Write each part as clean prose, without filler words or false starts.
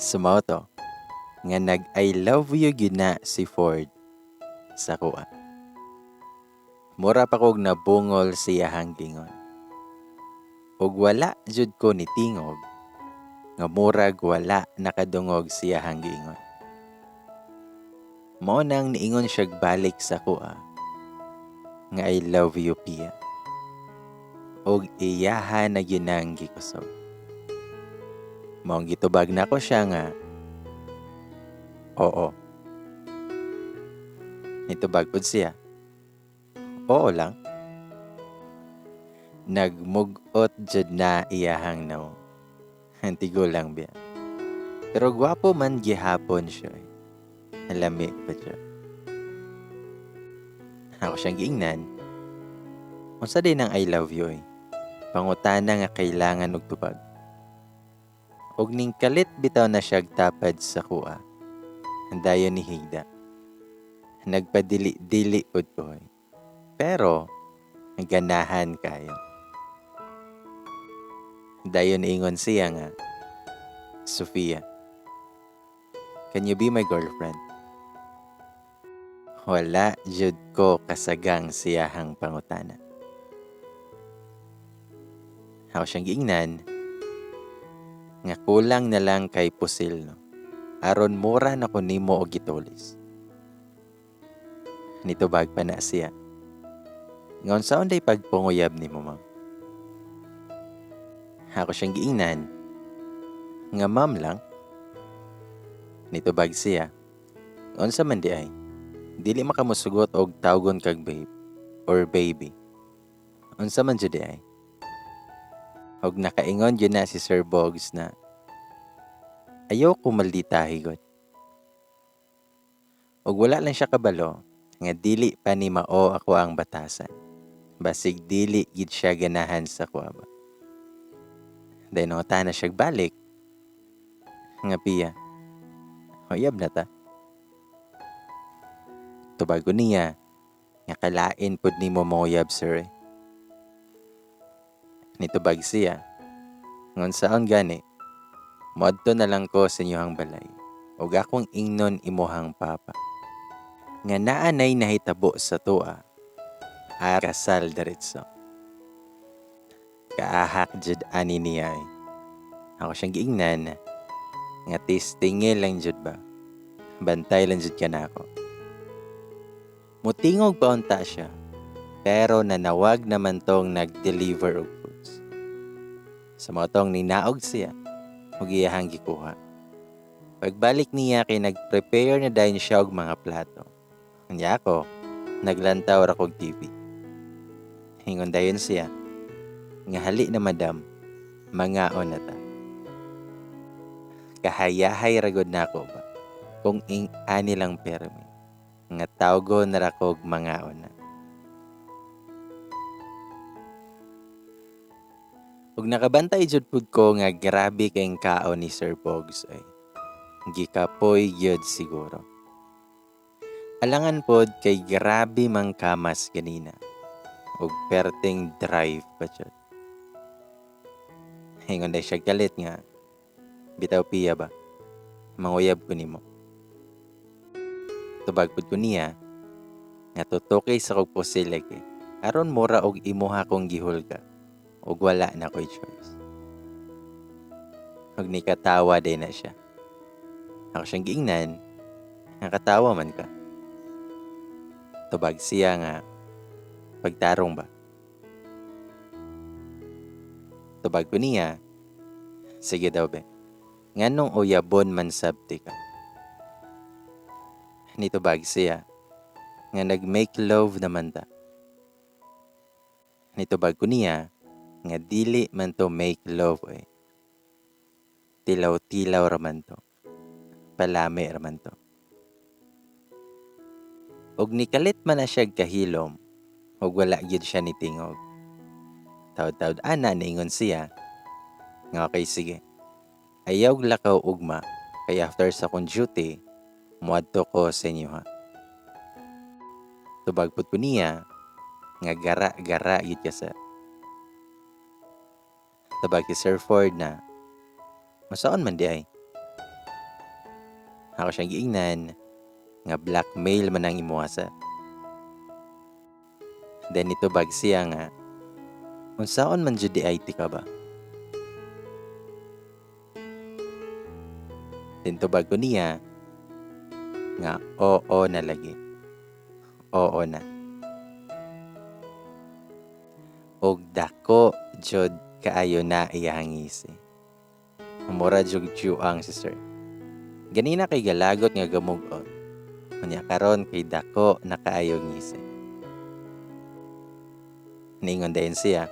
So mao to nga nag "I love you" gyud na si Ford sa akoa. Mura pa kog nabungol sa iyahang giingon. Ug wala jud ko nitingog nga murag wala nakadungog sa iyahang giingon. Mao nang niingon siya balik sa akoa nga "I love you, Pia." Ug iyaha na gyud nang gikusog. Maong gitubag nako siya nga oo. Nitubag pud siya, "Oo lang." Nagmugot jud na iyahang nawong. Tigulang biya. Pero gwapo man gihapon siya eh. Lami pa siya. Ako siyang giingnan, "Unsa diay nang 'I love you' eh? Pangutana nga kailangan og tubag." Og ning kalit bitaw na siya tapad sa akoa. Dayon ni higda. Nagpadili-dili pud ko eh. Pero ganahan kayo. Dayon ingon siya nga, "Sofia, can you be my girlfriend?" Wala jud ko kasagang siyahang pangutana. Ako siyang giingnan nga kulang na lang kay pusil, no, aron mura na ko nimo og gitulis. Nitubag pa na siya nga unsaon day pagpanguyab nimo, ma'am? Ako siyang giingnan nga ma'am lang. Nitubag siya, unsa man di ay dili makamusugot og tawgon kag babe or baby? Unsa man jud di ay? Og nakaingon jud na si Sir Bogs na ayaw ko malditahi gud. Og wala lang siya kabalo nga dili pa ni mao ako ang batasan. Basig dili gid siya ganahan sa akoa ba. Then nangutana siya balik nga, "Pia, uyab na ta?" Tubag ko niya nga kalain pud nimo manguyab, sir eh. Nitubag siya nga unsaon gani, moadto na lang ko sa inyohang balay ug akong ingnon imuhang papa nga naa nay nahitabo sa atoa kasal diretso. Kaahak jud ani niya eh. Ako siyang giingnan nga testinge lang jud ba. Bantay lang jud ka nako. Mutingog pa unta siya pero nanawag naman tong nag-deliver og foods. Sa mao tong ninaog siya ug iyahang gikuha. Pagbalik niya kay nag-prepare na dayon siya og mga plato. Unya ako, naglantaw ra kog TV. Ingon dayon siya nga hali na, madam, mangaon na ta. Kahayahay ra gud nako ba kung ing ani lang permi nga tawgon na ra kog mangaon na. Ug nakabantay jud pud ko nga grabe kayong kaon ni Sir Bogs ay. Gikapoy gyud siguro. Alangan pod kay grabe mang kamas ganina. Ug perting drive pa jud. Ingon day siya galit nga, "Bitaw, Pia ba, manguyab ko nimo." Tubag pud ko niya nga tutukay sa kog pusil lagi aron mura og imuha kong gihulga ug wala na ko'y choice. Ug nikatawa din na siya. Ako siyang giingnan, nakatawa man ka. Tubag siya nga, pagtarong ba? Tubag ko niya, sige daw be. Nganong uyabon man sabti ka? Nitubag siya, nga nag-make love naman ta. Nitubag ko niya, nga dili man to make love eh. Tilaw-tilaw raman to. Palami raman to. Og nikalit man na siya kahilom, og wala gyud siya nitingog. Tawd-tawd ana niingon siya, nga okay sige. Ayaw lakaw ugma, kay after sa akong duty, muadto ko sa inyo ha. Tubag pud ko niya, nga gara-gara gyud ka, sir. Tubag si Sir Ford na, masaon man di ay. Ako siyang giingnan nga blackmail man ang imuha, sir. Then nitubag siya nga, unsaon man jud di IT ka ba? Then tubag ko niya nga oo na lagi. Oo na. Og dako jud kaayo na iyahang ngisi. Mura jud juang si sir. Ganina kay galagot nga gamug-ot. Unya karon kay dako na kaayo ngisi. Niingon dayon siya.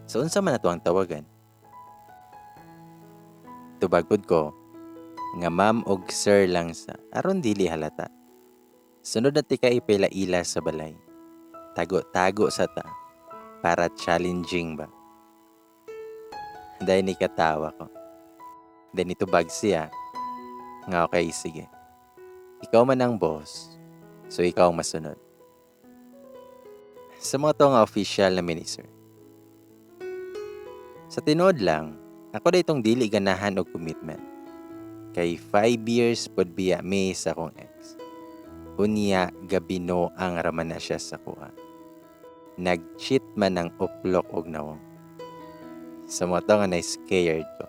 So unsa man ato ang tawagan? Tubag pud ko nga ma'am og sir lang sa aron dili halata. Sunod na tika ipila-ila sa balay. Tago-tago sa ta para challenging ba. Dahil ni katawa ko. Then itubag siya nga okay sige. Ikaw man ang boss, so ikaw ang masunod. Sa mga to nga official na minister. Sa tinuod lang, ako da itong dili ganahan og commitment. Kay 5 years pod biya mi sa akong ex. Unya gabino ang raman na siya sa kuha. Nag-cheat man ang uplok og nawong. Sa mga to nga na-scared ko.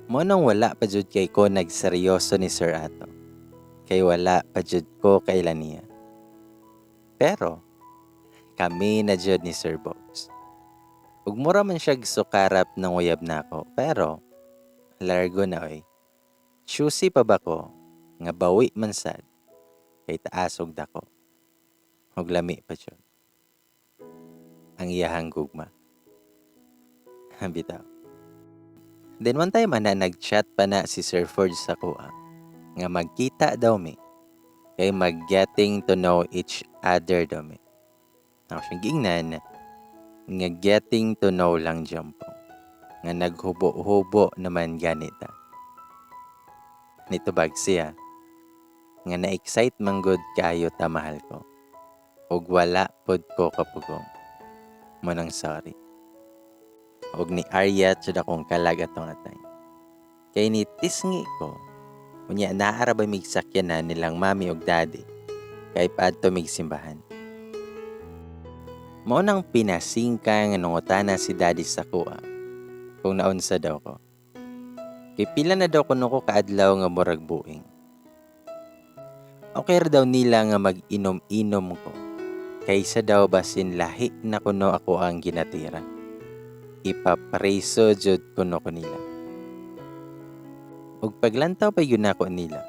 Mo nang wala pa jud kay ko nagseryoso ni Sir ato. Kay wala pa jud ko kailan niya. Pero kami na jud ni Sir Bogs. Ug mura man siya sukarap ng uyab nako, pero largo na oy. Choosy pa ba ko nga bawi man sad kay taas og dako. Og lami pa jud ang iyahang gugma. Bitaw. Then one time ana nag-chat pa na si Sir Ford sa kuha nga magkita daw mi kay mag-getting to know each other daw mi. Ako siyang giingnan nga getting to know lang dyan po. Nga naghubo-hubo naman ganita. Nitubag siya nga na-excite man gud kaayo ta mahal ko. Ug wala pod ko kapugong. Munang sorry. Og ni Arya jud akong kalag atong atay. Kay ni tisngi ko, unya naa ra ba mig sakyanan nilang mami og daddy kay paadto mig simbahan. Mao nang pinasingka nga nangutana si daddy sa kuha kung naunsa daw ko. Kay pila na daw kuno ko kaadlaw nga murag buing. Okay ra daw nila nga mag-inom-inom ko kaysa daw basin lahi na kuno ako ang ginatira. Ipapreso jud kuno ko nila. Ug paglantaw pa yun ako nila,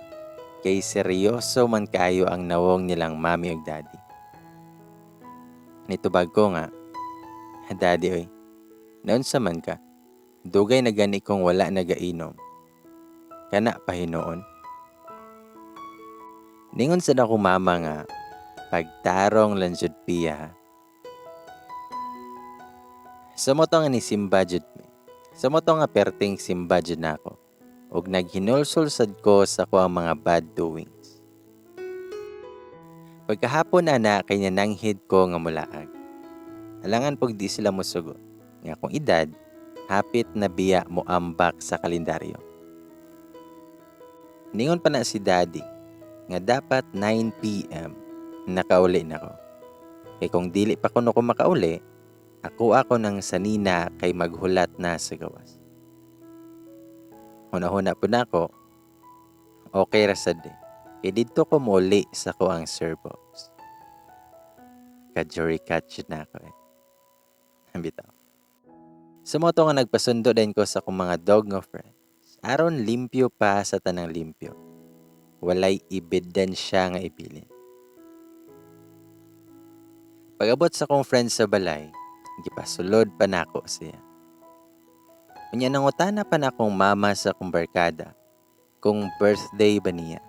kay seryoso man kaayo ang nawong nilang mami ug daddy. Nitubag ko nga, daddy oy, naunsa man ka, dugay na gani kong wala nagainom. Kana pa hinuon. Ningon sad ako mama nga, pagtarong lang jud piya. Sa mo to nga ni simba jud mi. Sa mo to nga perting simba jud nako. Ug naghinulsol sad ko sa ko ang mga bad doings. Pagkahapon ana kay nananghid ko nga mulaag. Alangan pag di sila mosugo. Nga akong edad, hapit na biya mo ambak sa kalendaryo. Ningon pa na si daddy nga dapat 9 p.m. nakauli na ko. Kay kung dili pa kuno ko makauli, ako ako ng sanina kay maghulat na sa gawas. Huna-huna po na ako, okay ra sad eh. Kay didto ko muli sa ko ang Sir Bogs. Ka-jury catch na ako eh. Bitaw. Sa mo to nga nagpasundo din ko sa akong mga dog nga friends. Aron limpyo pa sa tanang limpyo. Walay ebidensya nga ibilin. Pag-abot sa akong friends sa balay, gipasulod pa nako siya. Unya nangutana pa na akong mama sa akong barkada kung birthday ba niya.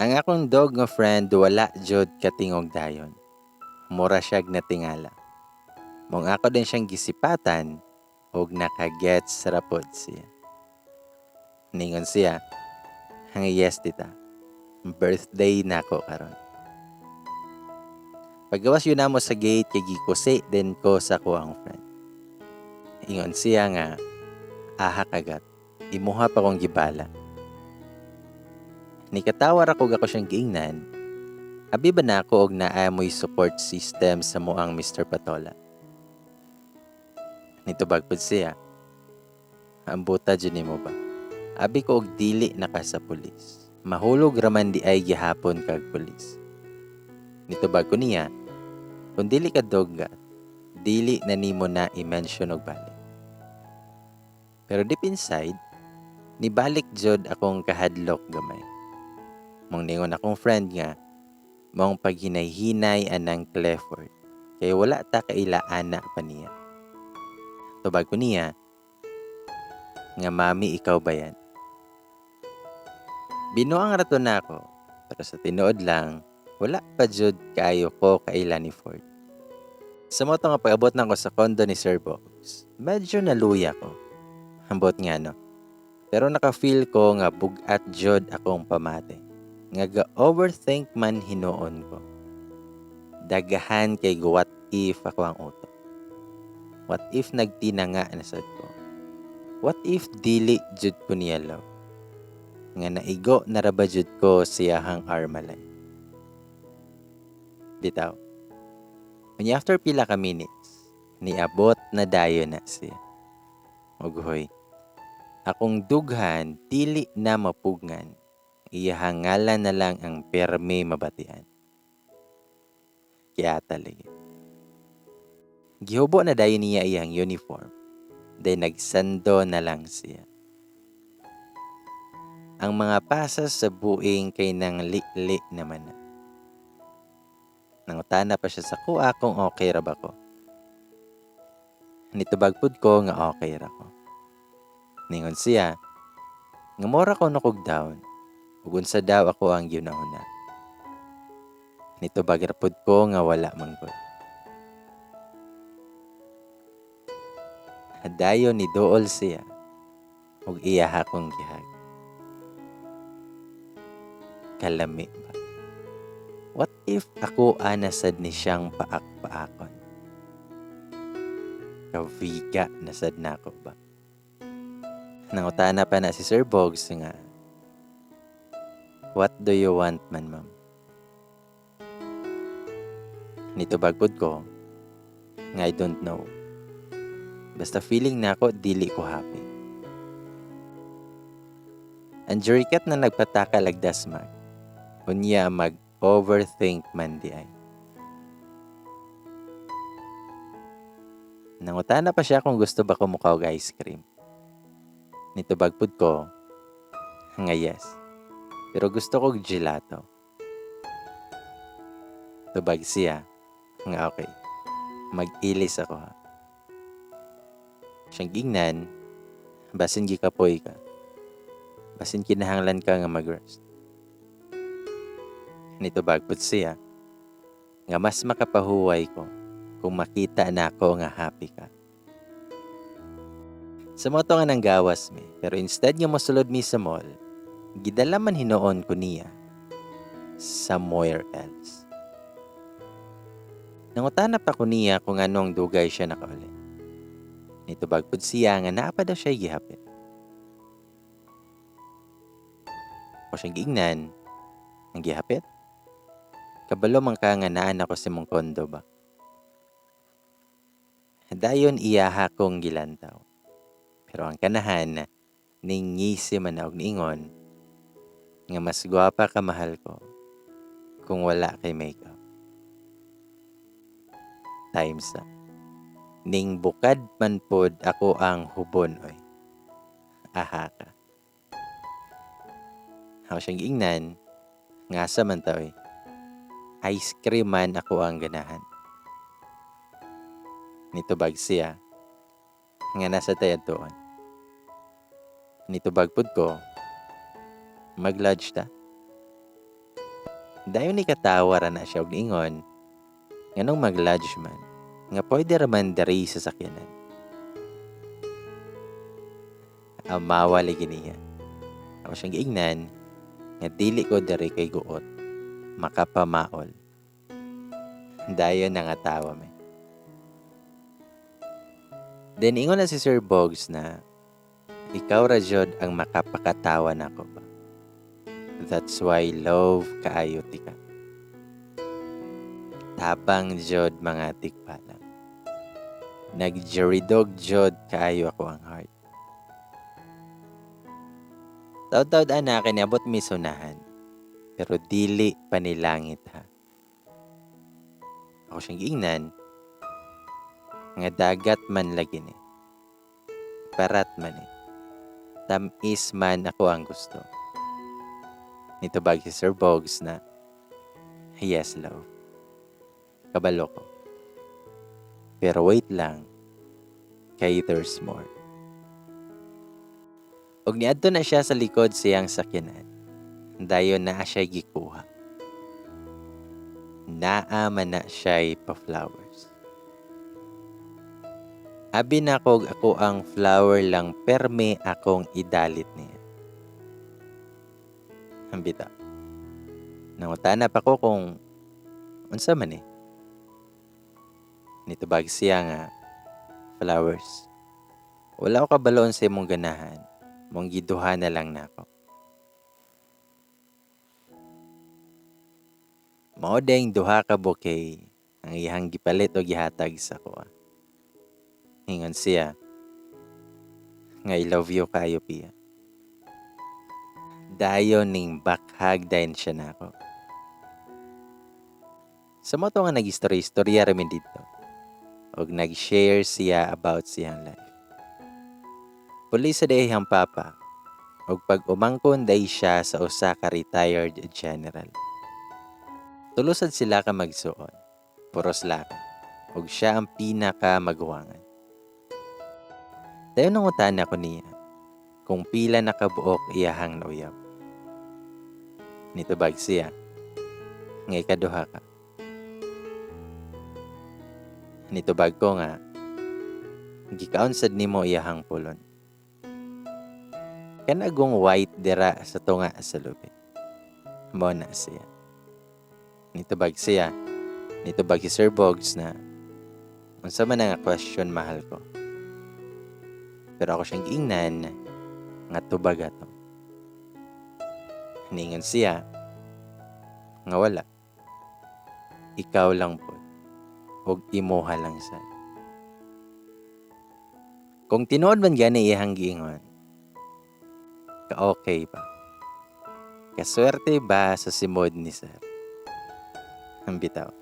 Ang akong dog nga friend wala jud katingog dayon. Mura siyag natingala. Mong ako din siyang gisipatan og nakagets ra pod siya. Ningon siya, "Hang yes tita, birthday nako karon." Paggawas yun namo sa gate kay gikusi din ko sa kuang friend. Ingon siya nga, aha kagat. Imuha pa kong gibala. Nikatawa ra ko, ako siyang giingnan. Abi ba na ako og naa mo'y support system sa moang Mr. Patola? Nitubag pud siya. Ambuta jud nimo ba? Abi ko og dili na ka sa pulis. Mahulog raman di ay gihapon kag pulis. Nitubag ko niya, kung dili ka doggat, dili na nimo na i-mention og balik. Pero deep inside, nibalik jud akong kahadlok gamay. Mong ningon akong friend nga, maong paghinay-hinay anang Cleford, kay wala ta kaila ana pa niya. Tubag ko niya, nga mami ikaw ba yan? Binuang rato na ako, pero sa tinuod lang, wala pa jud kaayo ko kaila ni Ford. Sa moto nga pag-abot na ko sa kondo ni Sir Bogs, medyo naluya ko. Ambot nga no. Pero naka-feel ko nga bug-at jud akong pamati. Nga ga-overthink man hinuon ko. Dagahan kay what if ako ang utok. What if nagtinanga na sad ko? What if dili jud ko niya love? Nga naigo na ra ba jud ko siyahang Armalite? Bitaw. Unya after pila ka minutes, niabot na dayon na siya. Ughoy. Akong dughan dili na mapugngan. Iyahang ngalan na lang ang perme mabatian. Kaya lagi. Gihubo na dayon niya iyang uniform. Day nagsando na lang siya. Ang mga pasas sa buing kay nang li-li naman na. Nangutana pa siya sa kuha kung okay ra ba ko. Nitubag pud ko nga okay ra ko. Ningon siya, nga mora ko nukog down, ug unsa daw ako ang giunahuna. Nitubag ra pud ko nga wala man gud. Dayon ni duol siya, ug iya akong gihag. Kalami ba? What if ako ana sad ni siyang paak-paakon? Kaviga na sad nako ba? Nangutana pa na si Sir Bogs nga, what do you want man, ma'am? Nitubag pud ko, nga I don't know. Basta feeling na ako, dili ko happy. Ang jurikat na nagpataka lagdasmag, unya mag-overthink man di ay. Nangutana pa siya kung gusto ba ko mukha og ice cream. Nitubag pud ko, nga yes. Pero gusto ko og gelato. Tubag siya, nga okay. Mag-ilis ako ha. Siyang gingnan, basin gikapoy ka. Basin kinahanglan ka nga mag-rest. Nitubag pud siya, nga mas makapahuway ko kung makita na ako nga happy ka. Sa moto nga nang gawas mi, pero instead nga mosulod mi sa mall, gidala man hinuon ko niya somewhere else. Nangutana pa ko niya kung anong dugay siya nakauli. Nitubag pud siya nga naa pa daw siya gihapit. Ako siyang giingnan, ang gihapit. Kabalo man ka nga naan ako sa imong kondo ba. Dayon iyaha kong gilantaw. Pero ang kanahan, ningisi man og niingon, nga mas gwapa ka mahal ko kung wala kay makeup. Times na. Ning bukad man pod ako ang hubon oy. Aha ka. Ako siyang giingnan, nga sa man ta oy. Ice cream man ako ang ganahan. Nitubag siya, nga nasa tayad tuon. Nitubag pud ko, mag-lodge ta. Dayon ni katawa ra na siya og niingon, nganong mag-lodge man, nga pwede ra man diri sa sakyanan. Amawa lagi niya. Ako siyang giingnan, nga dili ko diri kay guot, makapamaol. Dayon na nga tawa me. Then ingon na si Sir Bogs na Ikaw ra jud ang makapakatawa nako ba. That's why love kaayo tika. Tabang jud mga tikbalang. Nagjeridog jud kaayo ako ang heart. Taud-taud ana kay niabot mi sunahan. Pero dili panilangit ha. Ako siyang giingnan nga dagat man lagi ni. Parat man ni. Tamis man ako ang gusto. Nitubag si Sir Bogs na, "Yes, love. Kabalo ko. Pero wait lang, kay there's more." Og niadto na siya sa likod siyang sakyanan. Dayon naa siya gikuha. Naa man na siya'y pa-flowers. Abi na kog ako ang flower lang perme akong idalit niya. Ang bitaw. Nangutana pa ko kung unsa man eh. Nitubag siya nga flowers. Wala ko kabaloon sa imong ganahan. Mong giduha na lang nako. Mao ding duha ka bouquet ang iyang gipalit o gihatag sa kuha. Ingon siya nga I love you kaayo, Pia. Dayon ning bakhag dayon siya nako. Sa mo to nga nag-istorya-istorya ra mi didto. Og nag-share siya about siyang life. Pulis sa dihang papa og pag umangkon day siya sa usa ka retired general. Tulo sad sila ka magsuon, puros laki, ug siya ang pinaka maguwangan. Dayon nangutana ko niya kung pila na kabuok iyahang nauyab. Nitubag siya nga ikaduha ka. Nitubag ko nga gikaon sad nimo iyahang pulon. Kanagong white dira sa tunga sa lubi. Mao na siya. Nitubag siya. Nitubag si Sir Bogs na unsa man ang question, mahal ko. Pero ako siyang giingnan nga tubag ato. Ningon siya nga wala. Ikaw lang po. Og imuha lang sad. Kung tinuod man gani iyang giingon, ka-okay ba? Kaswerte ba sa simod ni sir? Ang bitaw.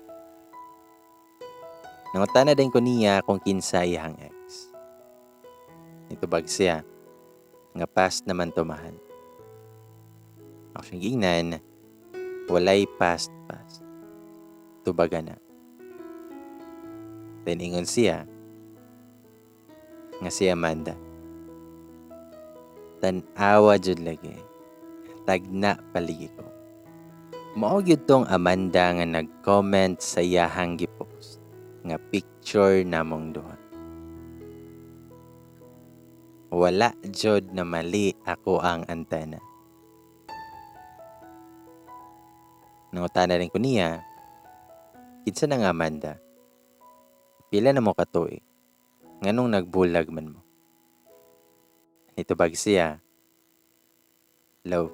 Nangutana din ko niya kung kinsa iyang ex. Nitubag siya nga past naman to, mahal. Ako siyang giingnan, walay past past. Tubaga na. Then ingon siya nga si Amanda. Tan-awa jud lagi. Tagna paligi ko. Mao gyud tong Amanda nga nag-comment sa iyahang gipost nga picture namong duha. Wala jud na mali ako ang antena. Nangutana rin ko niya, kinsa na nga Amanda? Pila na mo katuig? Nganong nagbulag man mo? Nitubag siya, love,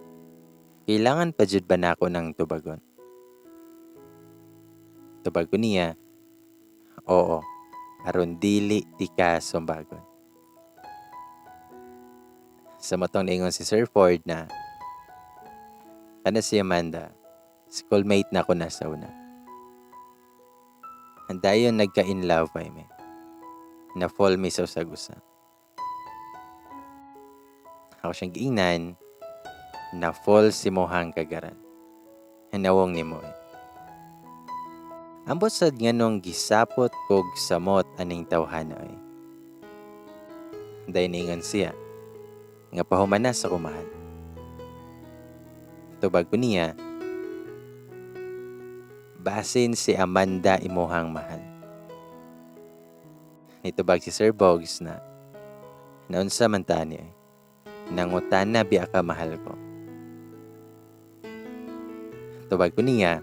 kailangan pa jud ba nako ng tubagon? Tubag ko niya, oo, aron dili tika sumbagon. Sa matong niingon si Sir Ford na, kana si Amanda, schoolmate na ko na sa una. Andayon nagka-in love ay me. Na-fall mi sa usag-usa. Ako siyang giingnan, na-fall si mohang kagaran. Hanawong ni mo eh. Ambot sad nga nung gisapot kog samot aning tawhana eh. Dayon niingon siya, nga pahumana sa kumahal. Tubag ko niya, basin si Amanda imuhang mahal. Nitubag si Sir Bogs na, naunsa man ta niya eh. Nangutana biya ka, mahal ko. Tubag ko niya,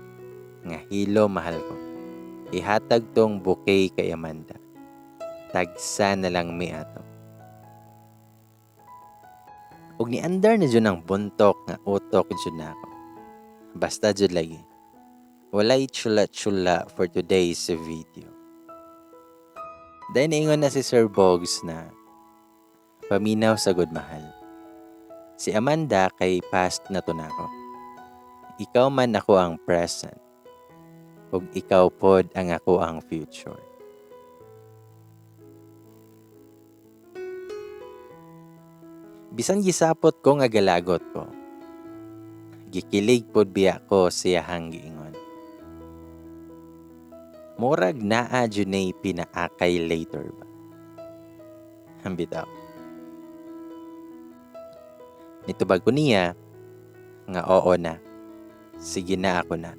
nga hilo, mahal ko. Ihatag tong bouquet kay Amanda. Tagsa na lang mi ato. Ug niandar na jud ang buntok nga utok jud nako. Basta jud lagi. Walay chula-chula for today's video. Dahil niingon na si Sir Bogs na paminaw sa good mahal. Si Amanda kay past na to nako. Ikaw man ako ang present. Ug ikaw pod ang ako ang future. Bisan gisapot ko nga galagot ko. Gikilig pod biya ko siyahang giingon. Murag naa junay pinaakay later ba? Bitaw. Nitubag ko niya nga oo na. Sige na ako na.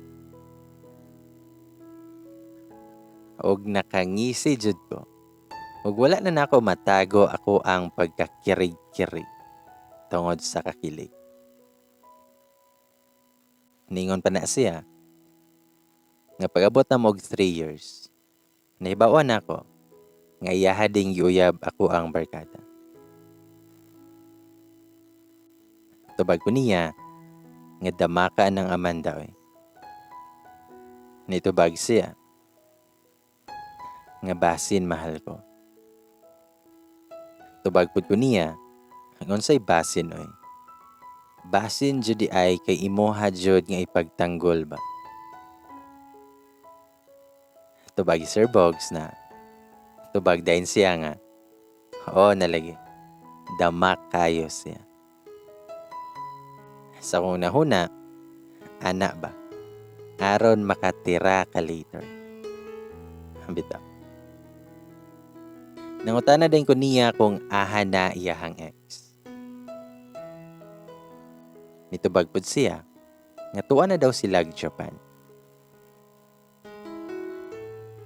Og nakangisi jud ko. Og wala na nako matago ako ang pagkakirig-kirig tungod sa kakilig. Ningon pa na siya nga pag-abot na mo og 3 years, nahibawan ako nga iyaha ding giuyab ako ang barkada. Tubag ko niya nga damaka ng Amanda oy. Nitubag siya nga basin mahal ko. Tubag pud ko niya ang unsay basin oy. Basin jud di ay kay imuha jud nga ipagtanggol ba. Tubag Sir Bogs na tubag dayon siya nga oo nalagi damak kayo siya. Sa kung nahuna ana ba aron makatira ka later. Bitaw. Nangutana din ko niya kung aha na iyahang ex. Nitubag pud siya nga tuwa na daw sila og Japan.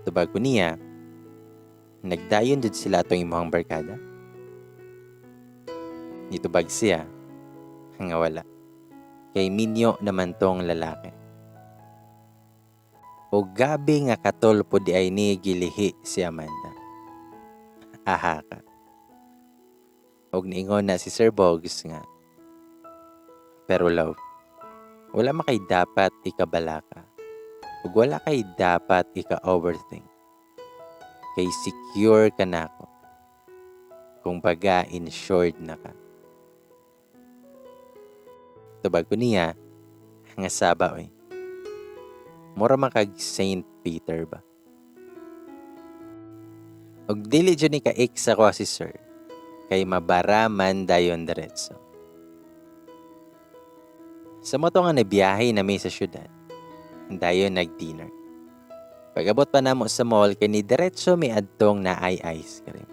Tubag ko niya, nagdayon jud sila atong imong barkada. Nitubag siya nga wala. Kay minyo naman tong lalaki. O gabi nga katol po di ay ni gilihi si Amanda. Aha ka. Og niingon na si Sir Bogs nga, pero love, wala makay dapat ikabalaka. Ug wala kay dapat ika-overthink. Kay secure ka na ako. Kung baga, insured na ka. Tubag ko niya, nga saba oy. Mura man kag Saint Peter ba? Og dili jud ni ka-ex ako si Sir, kay mabara man dayon diretso. Sa moto nga nabiyahe na may sa syudad, dayon nag-dinner. Pag-abot pa namo sa mall, kay ni diretso may adtong naay ice cream.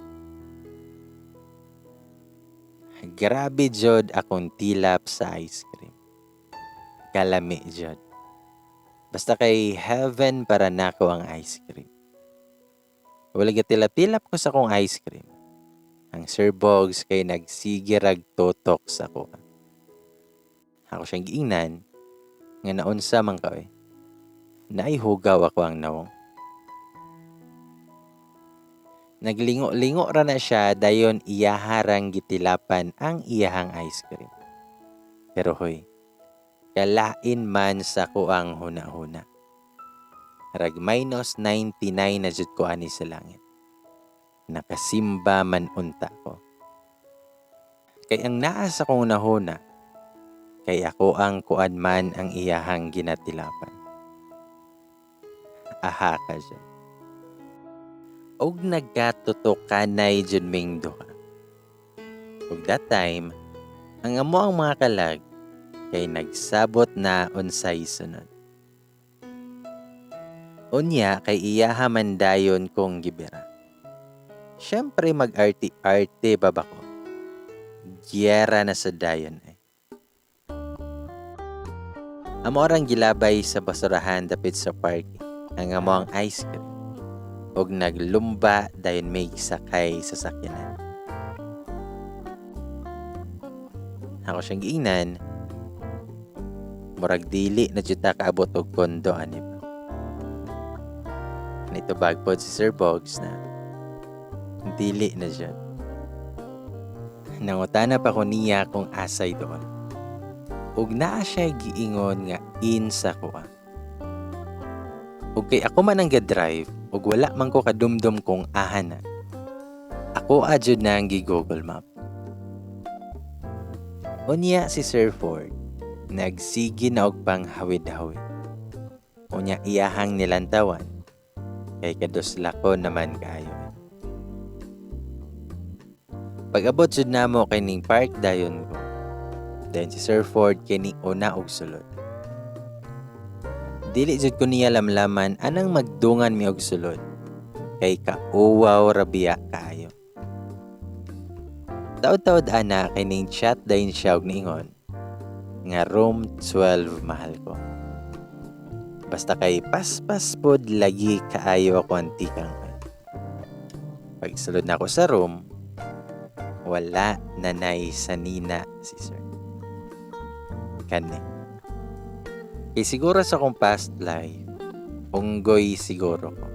Grabe jud akong tilap sa ice cream. Kalami jud. Basta kay heaven para nako ang ice cream. Wala gatilap-tilap ko sa akong ice cream. Ang Sir Bogs kay nagsigirag tutok sa ko. Ako siyang giingnan nga naunsa man ka oy. Naihugaw ako ang nawong. Naglingo-lingo ra na siya dayon iyaharang gitilapan ang iyahang ice cream. Pero hoy, kalain man sa kuang huna-huna. Rag minus 99 na jud ko ani sa langit. Nakasimba man unta ko. Kay ang naa sa kong nahuna, kay ako ang kuan man ang iyahang ginatilapan. Aha ka dyan. Og nagkatutukanay jud ming duha. Ug that time, ang amo ang mga kalag kay nagsabot na unsay sunod. Unya kay iyaha man dayon kong gibira. Siyempre mag-arte-arte ba ba ko? Giyera na sa dayon ay. Amo orang gilabay sa basurahan dapit sa parking. Ang amo ang ice cream. Og naglumba dayon may sakay sa sakyanan. Ako siyang giingnan, murag dili na jud ta kaabot og kondo ani ba. Nitubag pod si Sir Bogs na dili na jud. Nangutana pa ko niya kung asay doon. Ug naa siya giingon nga in sa kuha. Ug kay ako man ang ga-drive ug wala man ko kadumdum kung aha na. Ako jud na ang gi-Google Map. Unya si Sir Ford nagsige na og panghawid-hawid. Unya iyahang nilantawan kay kadusla ko naman kaayo. Pag-abot jud namo kay ning park dayon ko. Then si Sir Ford kay ni una og sulod. Dili jud ko niya lamlaman anang magdungan mi og sulod kay kauwaw ra biya kaayo. Taod-taod ana kay ning chat dayon siya og niingon nga room 12, mahal ko. Basta kay paspas pod lagi kaayo ako ang tikang. Pagsulod na ako sa room, wala na nay sanina si sir. Kani. Kay siguro sa akong past life, unggoy siguro ko.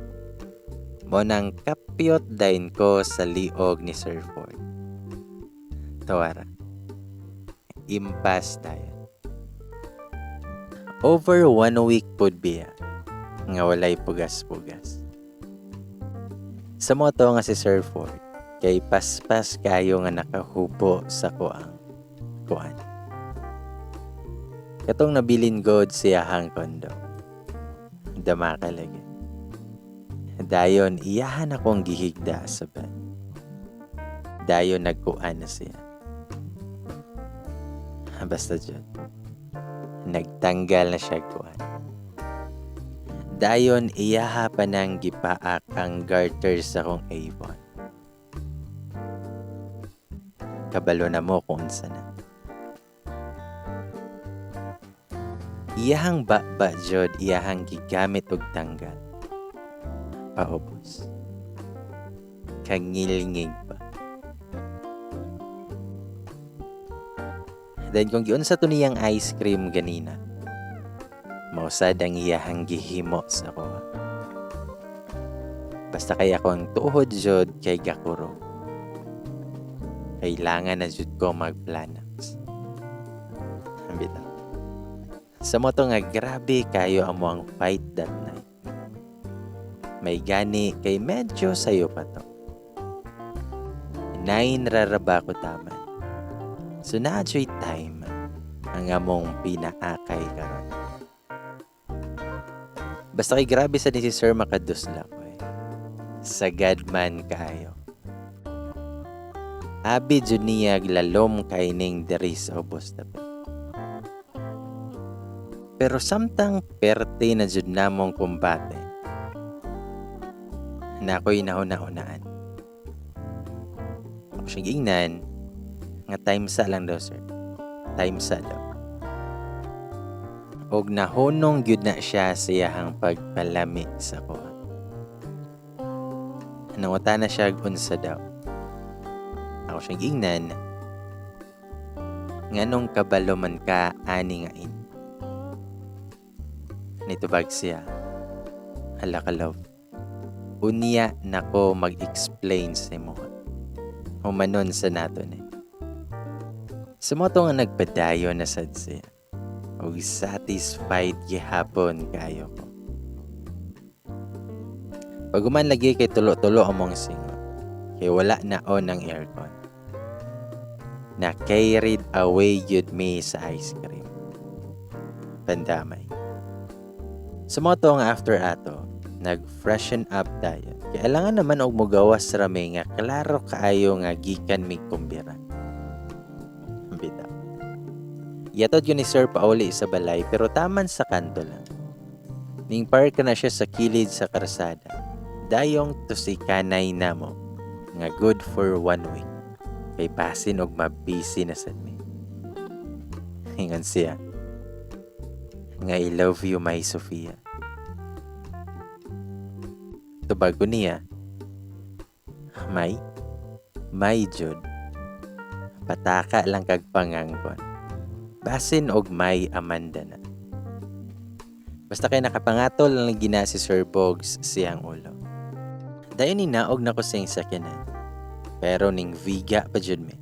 Mo nang kapyot dayon ko sa liog ni Sir Ford. Tawara. Impas tayo. Over one week pod biya nga walay pugas-pugas. Sa moto nga si Sir Ford, kay paspas kayo nga nakahubo sa kuang kuan. Katong nabilin god siyahang kondo. Dama ka lagi. Dayon iyahan akong gihigda sa bed. Dayon nagkuan na siya. Basta dyan. Nagtanggal na siya kuan. Dayon iyaha pa nang gipaak ang garter sa akong Avon. Kabalo na mo kung unsa na. Iyahang baba jud iyahang gigamit og tanggal. Paubos. Kangilngig pa. Then kung giunsa to niyang ice cream ganina, mausad ang iyahang gihimo sa kuha. Basta kay ako ang tuhod jud kay gakuro. Kailangan na jud ko magplanax. Bitaw. Sa moto nga grabe kayo amo ang fight that night. May gani kay medyo sayo pa to. 9 raraba ko taman. So naa joy time ang among pinaakay karon. Basta kay grabe sa ni si Sir makadusla ko eh. Sagad man kaayo. Abi jud niya lalom kay ning diri sa ubos dapat. Pero samtang perte na jud namong kumbate, na ako'y nahuna-hunaan. Ako siyang giingnan, nga time sa lang daw, sir. Time sa daw. Og nahunong gyud na siya sa iyahang pagpalami sa kuha. Nanguta na siya unsa daw. Ako siyang giingnan, nganong kabalo man ka ani nga in. Nitubag siya, hala ka love. Unya nako mag-explain sa imo. Humanon sa nato ni. Sa moto nga nagpadayon na sad siya. Og satisfied gihapon kayo ko. Pag-uman lagi kay tulo-tulo among singot. Kay wala na on ang aircon. Na carried away yun me sa ice cream. Pandamay. Sa moto nga after ato, nag-freshen up tayo. Kailangan naman og mugawas rami nga klaro kaayo nga gikan mig kumbira. Bitaw. Yatod yun ni sir pauli sa balay pero taman sa kanto lang. Ning park na siya sa kilid sa karsada. Dayong tusikanay namo nga good for 1 week. Kay basin og mabisi na sad mi. Ingon siya nga I love you, my Sofia. Tubag ko niya, may, may jud. Pataka lang kag pangangkon. Basin og may Amanda na. Basta kay nakapangatol lang gina si Sir Bogs siyang ulo. Dayon ni naog na ko siyang sakyanan. Pero ning viga pa jud mi.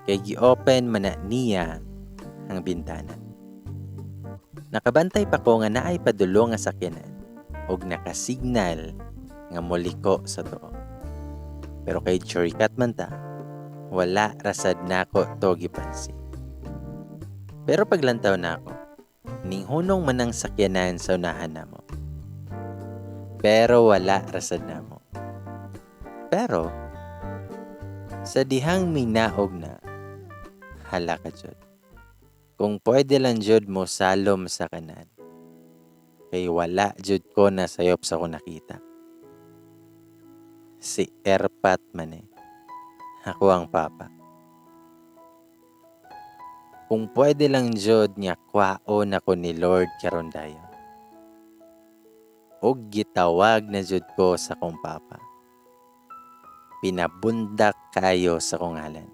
Kay gi-open man na niya ang bintana. Nakabantay pa ko nga naay padulong nga sakyanan og nakasignal nga moliko sa tuo. Pero kay shortcut man ta, wala rasad nako to gipansin. Pero paglantaw nako, ninghunong man ang sakyanan sa unahan namo. Pero wala rasad namo. Pero sa dihang minaog na, hala ka jud. Kung pwede lang jud mo salom sa kanan. Kay wala jud ko na sayop sa akong nakita. Si Erpat man eh. Ako ang papa. Kung pwede lang jud nga kwaon ako ni Lord karon dayon. Og gitawag na jud ko sa akong papa. Pinabundak kayo sa akong ngalan.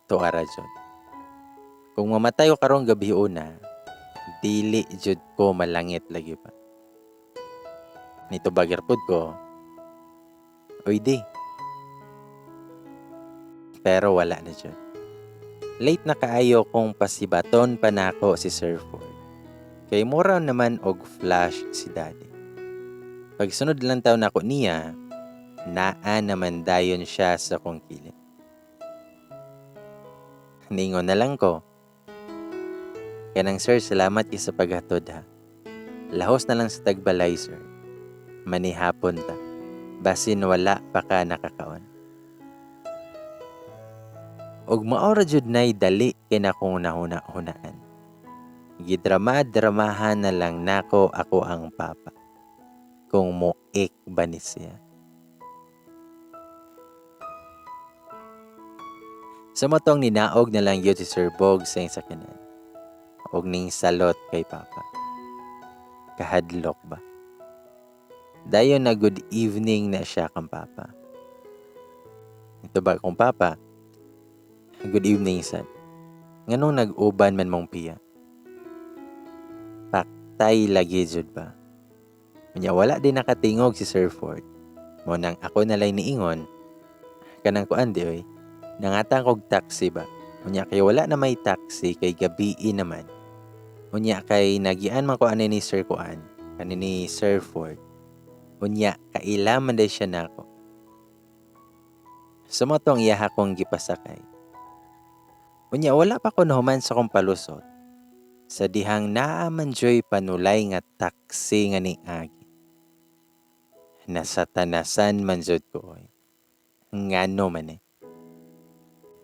Tuara jud. Kung mamatay ko karong gabi una, dili jud ko malangit lagi pa. Nitubag pud ko, "Uy di." Pero wala na jud. Late na kaayo kung pasibaton pa nako si Sir Ford. Kay mura naman og flash si Daddy. Pagsunod lang taon nako niya, naa naman dayon siya sa kong kilid. Ningon na lang ko, "Kanang sir, salamat kay sa paghatod ha. Lahos na lang sa tagbalay, sir. Manihapon ta. Basin wala pa ka nakakaon." Og mao ra jud nay dali kay nakong nahuna-hunaan. Gidrama-dramahan na lang nako ako ang papa. Kung moik ba ni siya. Sa motong ninaog na lang yun si Sir Bog sa iyang sakyanan. Og ning salot kay papa. Kahadlok ba? Dayon na good evening na siya kang papa. Ito ba kong papa? "Good evening, sad. Nganong nag-uban man mong piya?" Paktay lagi jud ba? Unya wala din nakatingog si Sir Ford. Mo nang ako nalay niingon, "Kanang kuan di oy, nangatang kog taxi ba? Unya kay wala na may taxi kay gabii naman. Unya kay nagian man ko ani ni Sir Kuan, kani ni Sir Ford. Unya kaila man day siya nako. Sumotong iyaha kong gipasakay." Unya wala pa ko nahuman sa kong palusot. Sa dihang naa man joy panulay nga taxi nga niagi. Nasa tanasan man jud ko oy. Ngano man eh.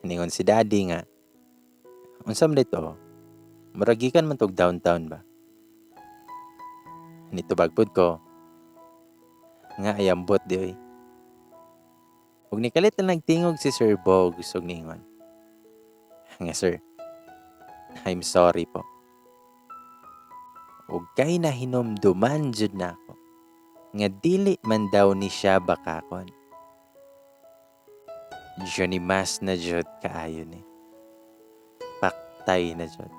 Ningon si Daddy nga, "Unsa man dito? Murag gikan man tog downtown ba?" Nitubag pud ko, "Nga ayambot di oy." Ug nikalit na nagtingog si Sir Bogs ug ningon nga, "Sir, I'm sorry po." Ug kay nahinumduman jud nako nga dili man daw ni siya bakakon. Johnny Mas na jud kaayo ni. Paktay na jud.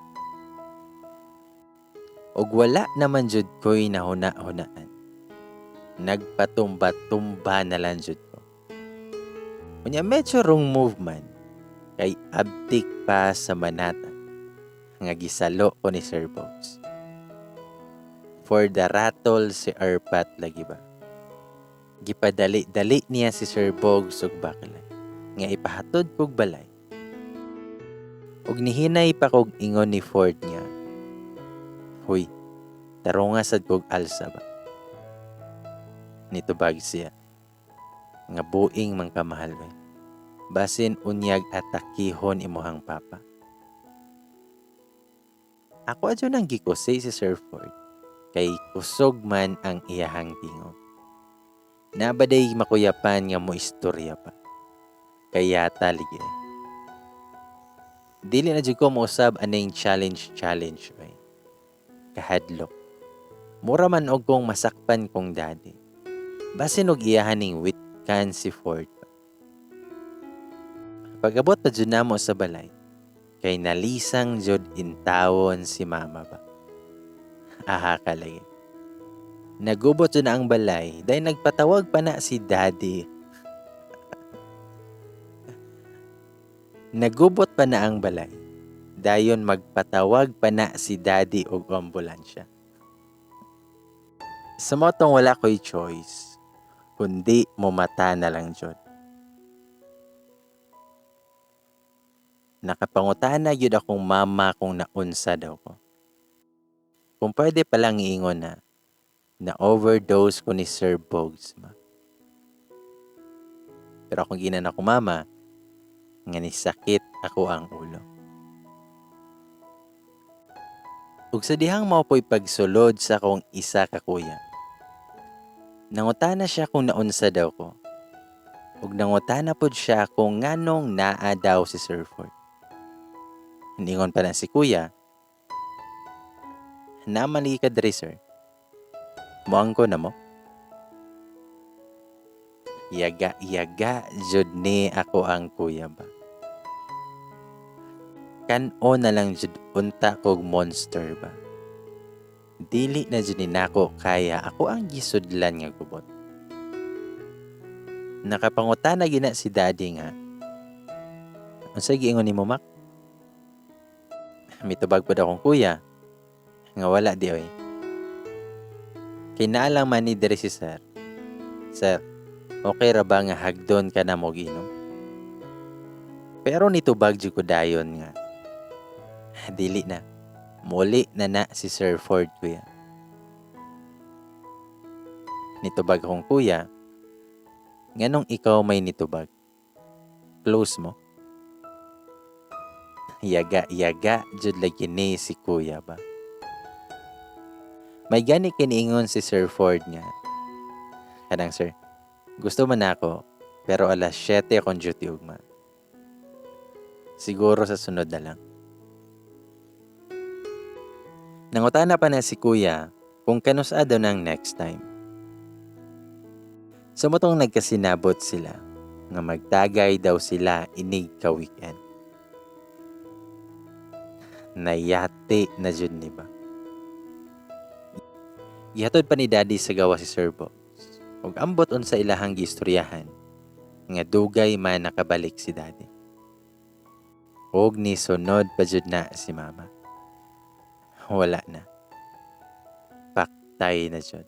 Ug wala naman jud ko'y nahuna-hunaan. Nagpatumba-tumba na lang jud ko. Unya medyo wrong move man kay abtik pa sa manata nga gisalo ko ni Sir Bogs. For the rattle si Erpat lagi ba. Gipadali-dali niya si Sir Bogs ug bakla nga ipahatod kog balay. Ug nihinay pa kog ingon ni Ford niya, "Huy, tarunga sad kog alsa ba?" Nitubag siya nga, "Buing man ka, mahal oy. Basin unyag atakihon imuhang papa." Ako adyo nang gikusi si Sir Ford kay kusog man ang iyahang tingog. Nabaday makuyapan nga mo istorya pa. Kaya taligi. Dili na jud ko mousab aning challenge challenge oy. Kahadlok. Mura man og kong masakpan kong daddy. Basin og iyahan ning witkan si Ford. Pag-abot pa jud namo sa balay, kay nalisang jud intawon si mama ba. Aha ka lagi. Nagubot jud na ang balay, dahil nagpatawag pa na si daddy. Nagubot pa na ang balay. Dayon magpatawag pa na si Daddy og ambulansya. Sa mao tong wala ko'y choice, kundi mumata na lang jud. Nakapangutana gyud akong mama kung naunsa daw ko. Kung pwede palang iingon na, na-overdose ko ni Sir Bogs ma. Pero akong ginan ako mama, nga ni sakit ako ang ulo. Ug sa dihang mao po'y pagsulod sa akong isa ka kuya. Nangutana siya kung naunsa daw ko. Ug nangutana pod siya kung nganong naa daw si Sir Ford. Ningon pa na si kuya, "Namali ka diri, sir. Moangko na mo." Yaga-yaga jud ni ako ang kuya ba. Kan-o na lang jud unta kog Monster ba. Dili na jud ni nako kaya ako ang gisudlan nga gubot. Nakapangutana gina si Daddy nga, "Unsay giingon nimo, Mac?" Mitubag pod akong kuya nga wala di oy. Kay naa lang man ni diri si sir. "Sir, okay ra ba nga hagdon ka na mo ginom?" Pero nitubag jud ko dayon nga dili na. Muli na na si Sir Ford, kuya. Nitubag akong kuya, "Nganong ikaw may nitubag? Close mo?" Yaga-yaga jud lagi ni si kuya ba. May gani kiniingon si Sir Ford nga, "Kanang sir, gusto man ako, pero alas 7 akong duty ugma. Siguro sa sunod na lang." Nangutana pa na si kuya kung kanusa daw ng next time. Sa motong nagkasinabot sila, nga magtagay daw sila inig ka weekend. Nayati na jud ni ba. Gihatod pa ni Daddy sa gawa si Sir Bogs. Ug ambot unsa ilahang giistoryahan, nga dugay man nakabalik si Daddy. Ug ni sunod pa jud na si Mama. Wala na. Paktay na jud.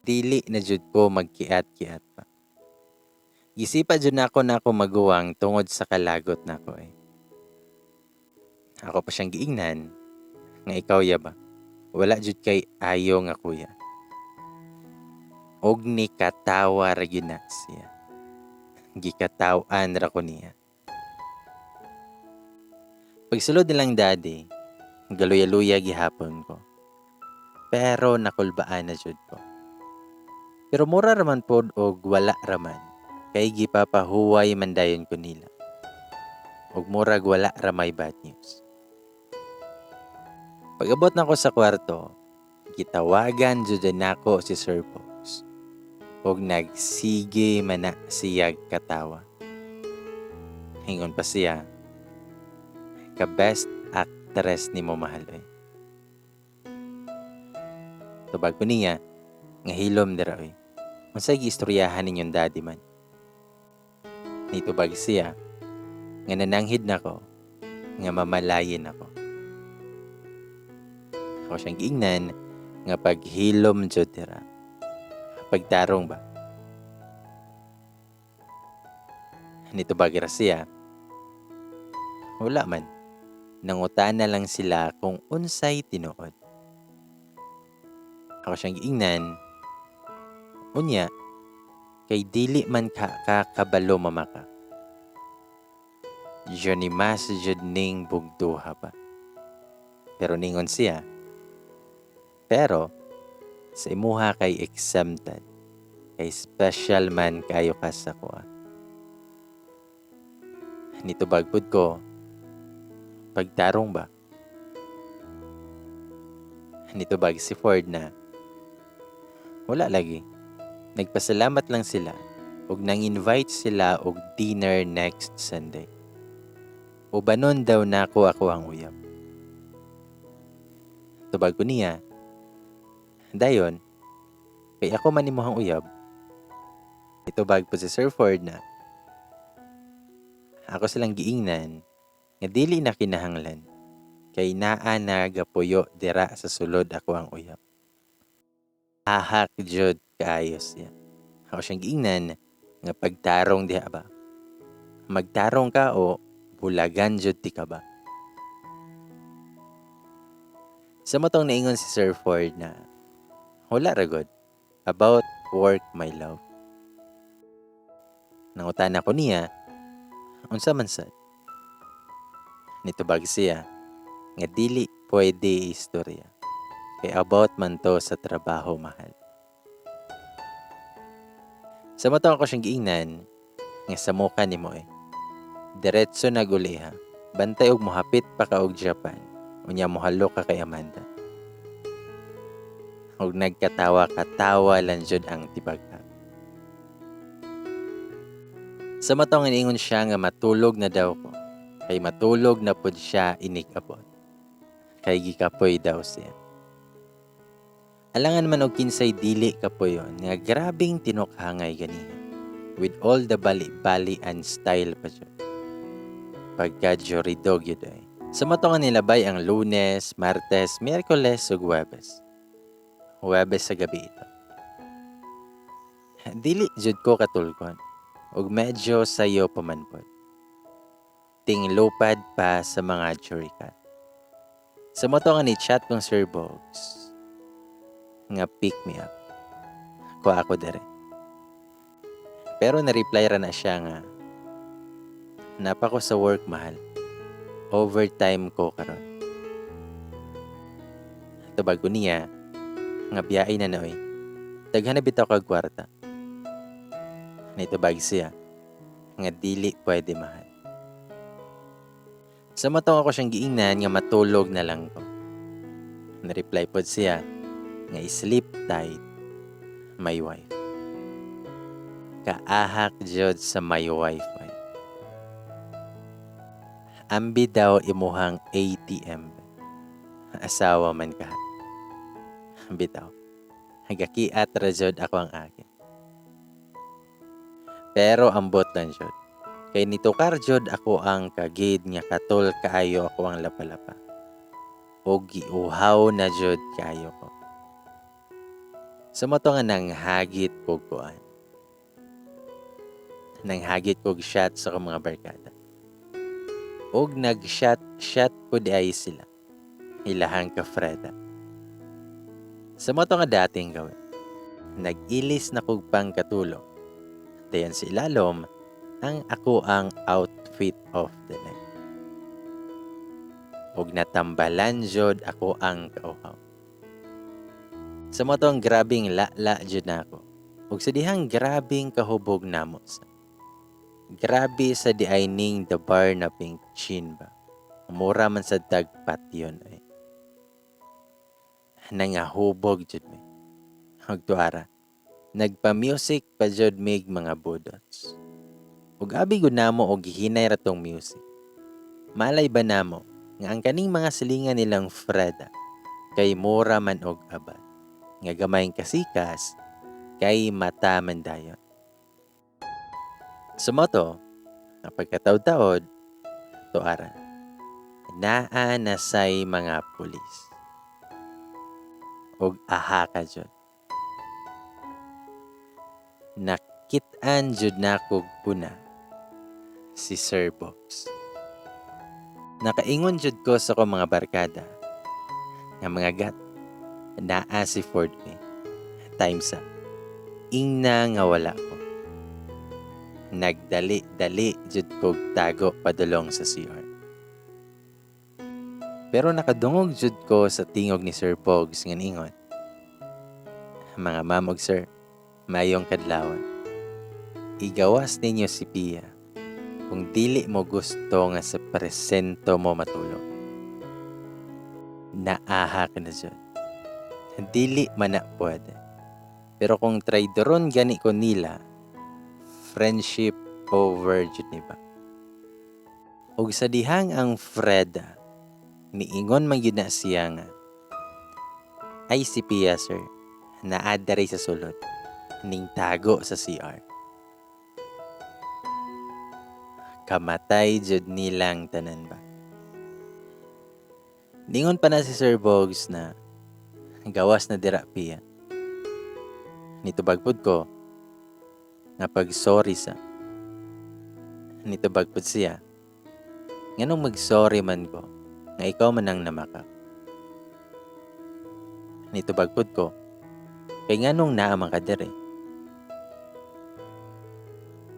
Dili na jud ko magkiat-kiat pa. Gisipa jud nako na ako maguwang tungod sa kalagot nako. Ako pa siyang giingnan nga ikaw ya ba? Wala jud kay ayo nga kuya. Og ni katawa ra gyud na siya. Gikataw-an ra ko niya. Pagsulod nilang daddy, galuya-luya gihapon ko. Pero nakulbaan na jud ko. Pero mura raman pod og wala raman, kay gipapahuway man dayon ko nila. Og murag wala ramay bad news. Pag-abot nako sa kwarto, gitawagan jud nako si Sir Bogs. Og nagsige man na siyag katawa. Hingon pa siya, ka best actress ni mo mahal oy. Tubag ko niya, nga hilom dira oy. Unsay giistoryahan ninyong daddy man? Nitubag siya, nga nananghid nako, nga mamalayin ako. Ako siyang giingnan, nga paghilom jud dira. Pagtarong ba? Nitubag ra siya, wala man. Nangutana lang sila kung unsay tinuod. Ako siyang giingnan, unya, kay dili man ka kakabalo mamaka. Johnny mas jud ning bugduha pa. Pero ningon siya, pero sa imuha kay exempted, kay special man kayo ka sa kuha. Nitubag pud ko, pagtarong ba? Nitubag si Ford na, wala lagi. Nagpasalamat lang sila ug nang-invite sila og dinner next Sunday. Ubanon daw nako ako ang uyab. Tubag ko niya, dayon, kay ako man imuhang uyab. Itubag po si Sir Ford na, Ako silang giingnan nga dili na kinahanglan kay naa na gapuyo dira sa sulod ako ang uyab. Ahak jud kaayo siya. Ako siyang giingnan nga pagtarong diha ba. Magtarong ka o bulagan jud ti ka ba. Sa motong naingon si Sir Ford na wala ra gud about work, my love. Nangutana ko niya unsa man sad. Nitubag siya nga dili pwede istorya kay about man to sa trabaho, mahal. Sa motong ako siyang giingnan nga sa muka nimo. Diretso na guli ha. Bantay og mohapit pa ka og Japan. Unya mohalo ka kay Amanda. Og nagkatawa katawa lang jud ang tibagha. Sa matong ingon siya nga matulog na daw ko. Kay matulog na pud siya inig-abot. Kay gikapoy daw siya. Alangan man og kinsay dili kapoyon nga grabing tinukhangay ganiha. With all the bali-bali and style pa jud. Pagka juridog yun ay. Sa mato nga nilabay ang Lunes, Martes, Miyerkules ug Huwebes. Huwebes sa gabi ito. Dili jud ko katulgon ug medyo sayo pa man pod. Tinglupad pa sa mga jurikat. Sa moto nga ni chat kong Sir Bogs nga pick me up. Kuha ako dere. Pero na-reply ra na siya nga napa ko sa work, mahal. Overtime ko karon. Tubag ko niya nga biyahe na noy. Daghan na bitaw kag kwarta. Nitubag siya nga dili pwede, mahal. Sa matong ako siyang giingnan nga matulog na lang ko. Na-reply pod siya nga sleep tight, my wife. Kaahak jud sa my wife ay. Ambi daw imuhang ATM. Asawa man ka. Bitaw. Hagakiat ra jud ako ang akin. Pero ambot lang jud. Kay nitukar jud ako ang kagid nga katol kaayo ako ang lapalapa. O giuhaw na jud kaayo ko. Sa moto nga nanghagit kog kuan. Nanghagit kog shot sa akong mga barkada. Og nag-shot, shot po di ay sila. Ilahang ka Freda. Sa moto nga dating gawin, nag-ilis na kog pangkatulong. Dayon sa ilalom, ang ako ang outfit of the night. Og natambalan jud ako ang kauhaw. Sa moto ang grabing la-la jud na ako. Og sa dihang grabing kahubog namo sa. Grabe sa di ay ning the bar na pink chin ba. Mura man sa dagpat yun ay. Nangahubog jud mi. Og tuara, nagpa-music pa jud mig mga budots. Ug abi gud namo og gihinay ra tong music. Malay ba namo nga ang kaning mga silingan nilang Freda kay mura man og abad. Nga gamayng kasikas kay mata man dayon. Sumoto, ang pagkataod-taod, tuara, naa na say mga pulis. Og aha ka jud. Nakit-an jud nakog una si Sir Bogs. Nakaingon jud ko sa akong mga barkada nga mga gat, naa si Ford eh. Times up. Ingna nga wala ko. Nagdali-dali jud kog tago padulong sa CR. Pero nakadungog jud ko sa tingog ni Sir Bogs nga niingon, "Mga ma'am ug sir, mayong kadlawon. Igawas ninyo si Pia kung dili mo gusto nga sa presento mo matulog." Naaha ka na jud. Dili man na pwede. Pero kung traidoron gani ko nila, friendship over jud ni ba? Ug sa dihang ang Freda, niingon man gyud na siya nga, "Ay, si Pia, sir, naa diri sa sulod, ning tago sa CR." Kamatay jud nilang tanan ba. Ningon pa na si Sir Bogs na gawas na dira, Pia. Nitubag pud ko nga pag-sorry sa. Nitubag pud siya nganong mag-sorry man ko nga ikaw man ang namakak. Nitubag pud ko kay nganong naa man ka diri.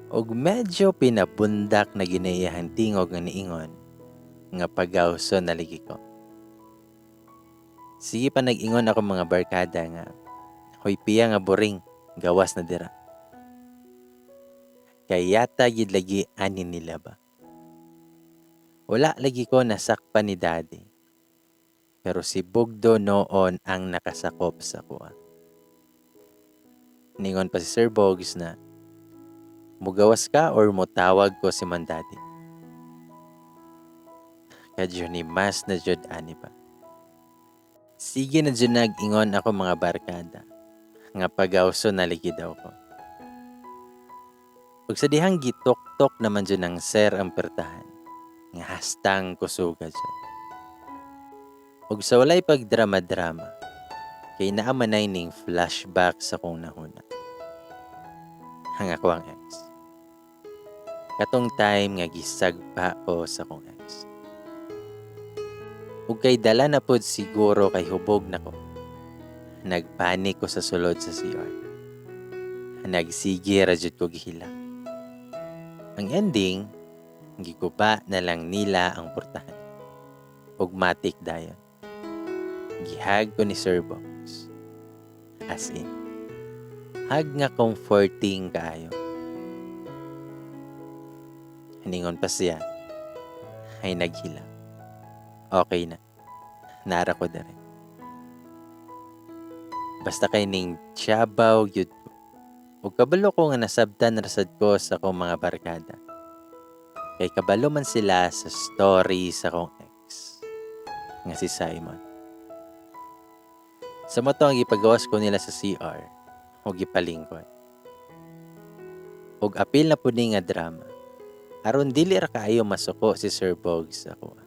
Og medyo pinabundak na ginayahang tingog nga niingon nga pagawso na ligi ko. Sige pa nag-ingon ako mga barkada nga, "Hoy Pia nga boring, gawas na dira." Kay yata gid lagi ani nila ba. Wala lagi ko nasakpan ni Daddy. Pero si Bugdo noon ang nakasakop sa kuha. Ningon pa si Sir Bogs na, "Mugawas ka or mutawag ko si man Daddy?" Kadyo ni mas na jud ani ba. Sige na jud nag-ingon ako mga barkada nga pagawso na ligi daw ko. Ug sa dihang gitok-tok naman jud ang sir ang pertahan nga hastang kusuga jud. Ug sa walay pagdrama-drama kay naa manay ning flashback sa kong nahuna. Ang ako ang ex. Katong time nga gisagpa ko sa kong ex. Ug kay dala na pod siguro kay hubog na ko. Nagpanik ko sa sulod sa CR. Nagsige ra jud ko gihilak. Ang ending, giguba na lang nila ang portahan. Ug matik dayon. Gihag ko ni Sir Bogs. As in, hug nga comforting kaayo. Hiningon pa siya, ay naghilak. Okay na. Nara ko dere. Basta kay ning tiyabaw gyud ko. Ug kabalo ko nga nasabtan rasad ko sa akong mga barkada. Kay kabalo man sila sa story sa akong ex nga si Simon. Sa mo to ang gipagawas ko nila sa CR o gipalingkod. Ug apil na pud ni nga drama. Aron dili ra kaayo masuko si Sir Bogs sa ako.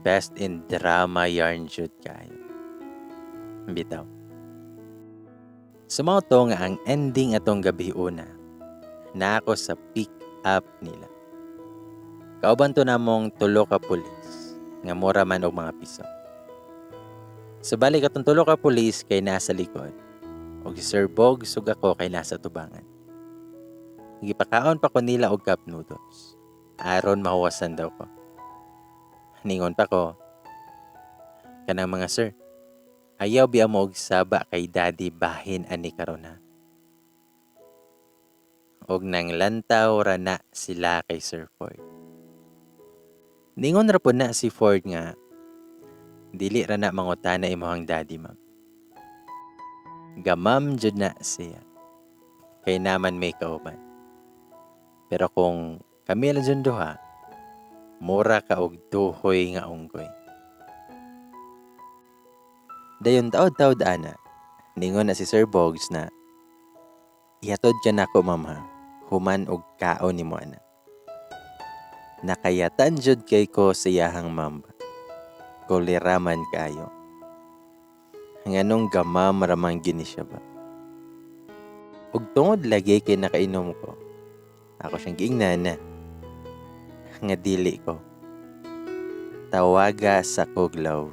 Best in drama yarn jud kaayo. Bitaw. Sa mao to nga ang ending atong gabi una, na ako sa pick up nila. Kauban to namong tulo ka pulis nga mura man og mga piso. Subali katong tulo ka pulis kay nasa likod ug si Sir Bogs ug ako kay nasa tubangan. Gipakaon pa ko nila og cup noodles aron mahuwasan daw ko. Ningon pa ko, "Kanang mga sir, ayaw biya mo og saba kay Daddy bahin ani karon ha." Og nang lantaw ra na sila kay Sir Ford. Ningon ra po na si Ford nga, "Dili ra na mangutana imong daddy, ma'am. Gamam jud na siya. Kay naman may kauban. Pero kung kami lang jud duha, mura ka og duhoy nga unggoy." Dayon taod-taod ana, ningon na si Sir Bogs na, "Ihatod ka nako, ma'am, ha, human og kaon nimo ana." Nakayatan jud kay ko sa iyahang mamba. Koleraman kaayo. Nganong gamam ramang gini siya ba. Ug tungod lagi kay nakainom ko, ako siyang giingnan na nga dili ko. Tawaga sa kog love.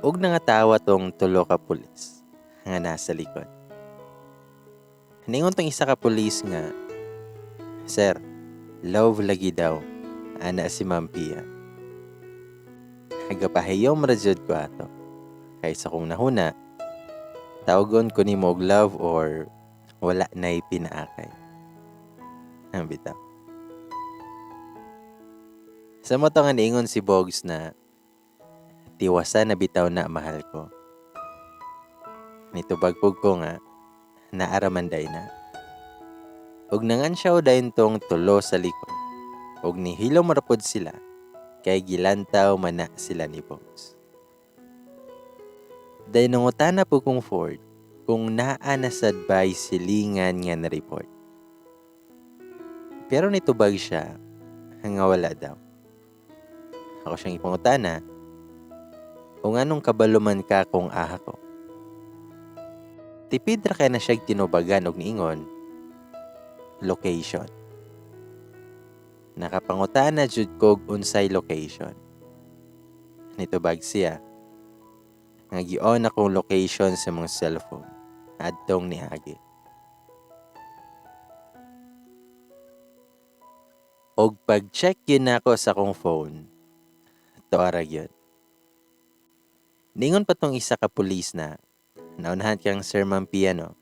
Ug nangatawa tong tulo ka pulis nga nasa likod. Ningon tong isa ka pulis nga, "Sir, love lagi daw, ana si Ma'am Pia." Nagapahiyom ra jud ko ato. Kay sa kong nahuna, tawagon ko nimo og love or wala na'y pinaakay. Ang bitaw. Sa mo to nga niingon si Bogs na, "Tiwasan na bitaw na, mahal ko." Nitubag pug ko nga, naaraman day na. Ug nangansyaw dayon tong tulo sa likod. Ug nihilom ra pod sila kay gilantaw man na sila ni Bogs. Dayon nangutana po kong Ford kung naa na sad bay silingan nga na-report. Pero nitubag siya nga wala daw. Ako siyang ipangutana, o nganong kabalo man ka kung aha ko? Tipid ra kay na siya tinubagan og niingon, location. Nakapangutana jud kog unsay location. Nitubag siya nga gi-on akong location sa mong cellphone adtong niagi. Og pag-check yun nako sa akong phone, tuara gyud. Ningon pa tong isa ka pulis na naunahan kang Sir Ma'am Pia, no?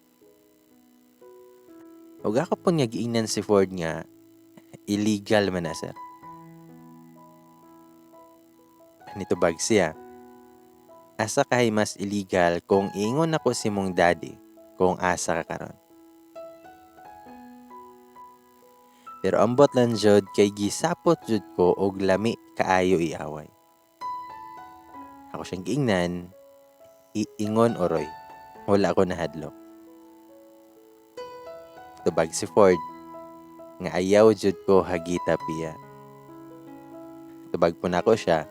Og ako po nga giingnan si Ford nga illegal man na, sir. Nitubag siya. Asa kahay mas illegal kung ingon ako si mong daddy kung asa ka karon. Pero ambot lang jud kay gisapot jud ko og lami kaayo iaway. Ako siyang giingnan, iingon oroy. Wala ko nahadlok. Tubag si Ford nga ayaw jud ko hagita Pia. Tubag po nako siya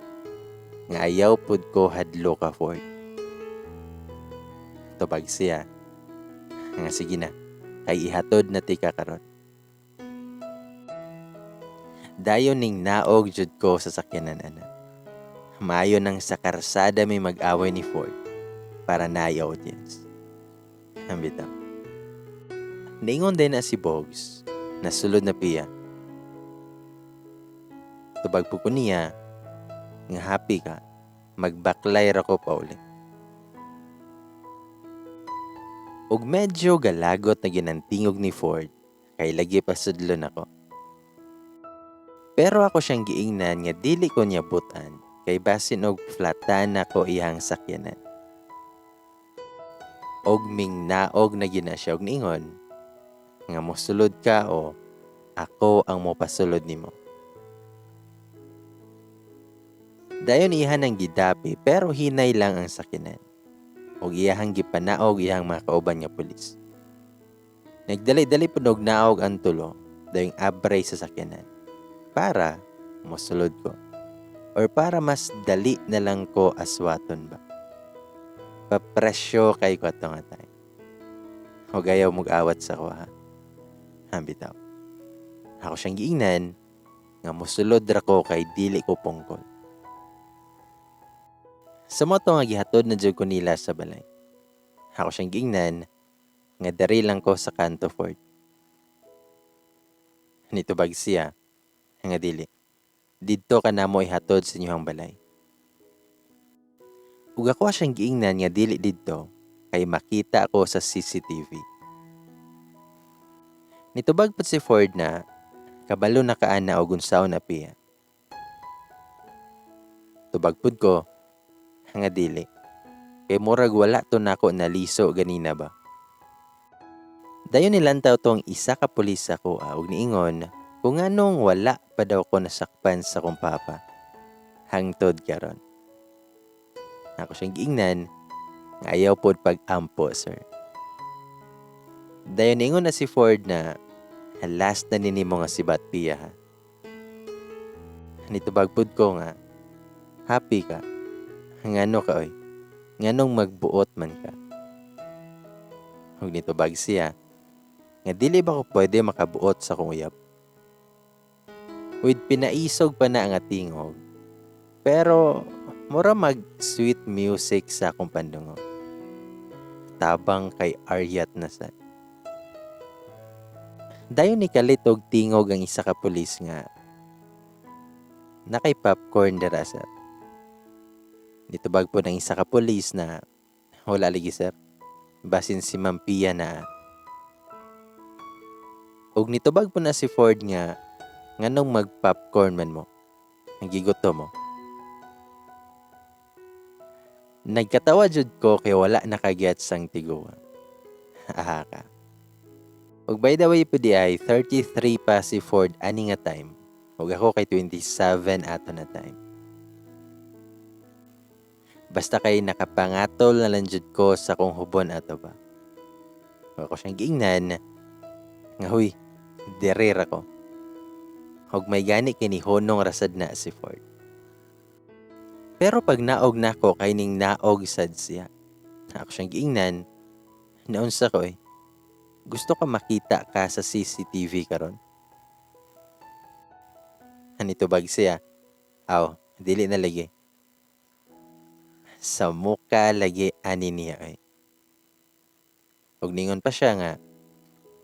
nga ayaw pud ko hadlo ka Ford. Tubag siya nga sige na kay ihatod na tika karon. Dayon ning naog jud ko sa sakyanan ana. Maayo nang sa karsada may mag-away ni Ford para naay audience. Ambitaw. Ningon din na si Bogs, nasulod na Pia. Tubag po ko niya, nga happy ka, magbaklay ra ko pauli. Og medyo galagot na ginantingog ni Ford, kay lagi pa sudlon ako. Pero ako siyang giingnan nga dili ko niya butan, kay basin og flatan ako iyang sakyanan. Og ming naog na gina siya og niingon, nga mosulod ka o ako ang mopasulod nimo. Dayon iha nang gidapi pero hinay lang ang sakyanan. Og iyahang gipanaog iyang mga kauban nga pulis. Nagdali-dali pud og naog ang tulo dayong abray sa sakyanan para mosulod ko or para mas dali na lang ko aswaton ba. Papresyo kay ko ato nga time. Huwag ayaw mag-awat sa ko ha. Hambitaw. Ako siyang giingnan nga mosulod ra ko kay dili ko pungkol. Sa moto nga gihatod na jud ko nila sa balay. Ako siyang giingnan nga dari lang ko sa kanto Ford. Nitubag siya nga dili. Didto ka namo ihatod sa inyong balay. Ug ako siyang giingnan nga dili didto kay makita ako sa CCTV. Nitubag pud si Ford na kabalo na kaana og unsaon na Pia. Tubag pud ko nga dili. Kay murag wala to nako naliso ganina ba. Dayon nilantaw tong isa ka pulis ako og niingon kung anong wala pa daw ko nasakpan sa kong papa. Hangtod karon. Ako siyang giingnan nga ayaw pod pag-ampo, sir. Dayon niingon na si Ford na last na nini mo nga si Bat Pia ha. Nitubag pod ko nga happy ka. Ngano ka oy? Nganong magbuot man ka? Ug nitubag siya nga dili ba ko pwede makabuot sa akong uyab? With pinaisog pa na nga tingog. Pero mura mag sweet music sa akong pandungog. Tabang kay Aryat na sad. Dayon ni kalit og tingog ang isa ka pulis nga nakay popcorn dira sir. Nitubag po ng isa ka pulis na wala lagi sir. Basin si Ma'am Pia na. Og nitubag po na si Ford nga nganong mag-popcorn man mo. Nagiguto mo. Nagkatawa jud ko kay wala nakaget sang tiguang. Aha ka. Og by the way pudi ay 33 pa si Ford ani nga time. Og ako kay 27 ato na time. Basta kay nakapangatol na lang jud ko sa kong hubon ato ba. Ako siyang giingnan nga huy, dere ra ko. Og may gani kay nihonong rasad na si Ford. Pero pag naog nako kay ning naog sad siya. Ako siyang giingnan, naunsa ko eh. Gusto ka makita ka sa CCTV karon? Nitubag siya, aw, dili na lagi. Sa muka lagi ani niya ay. Ug ningon pa siya nga,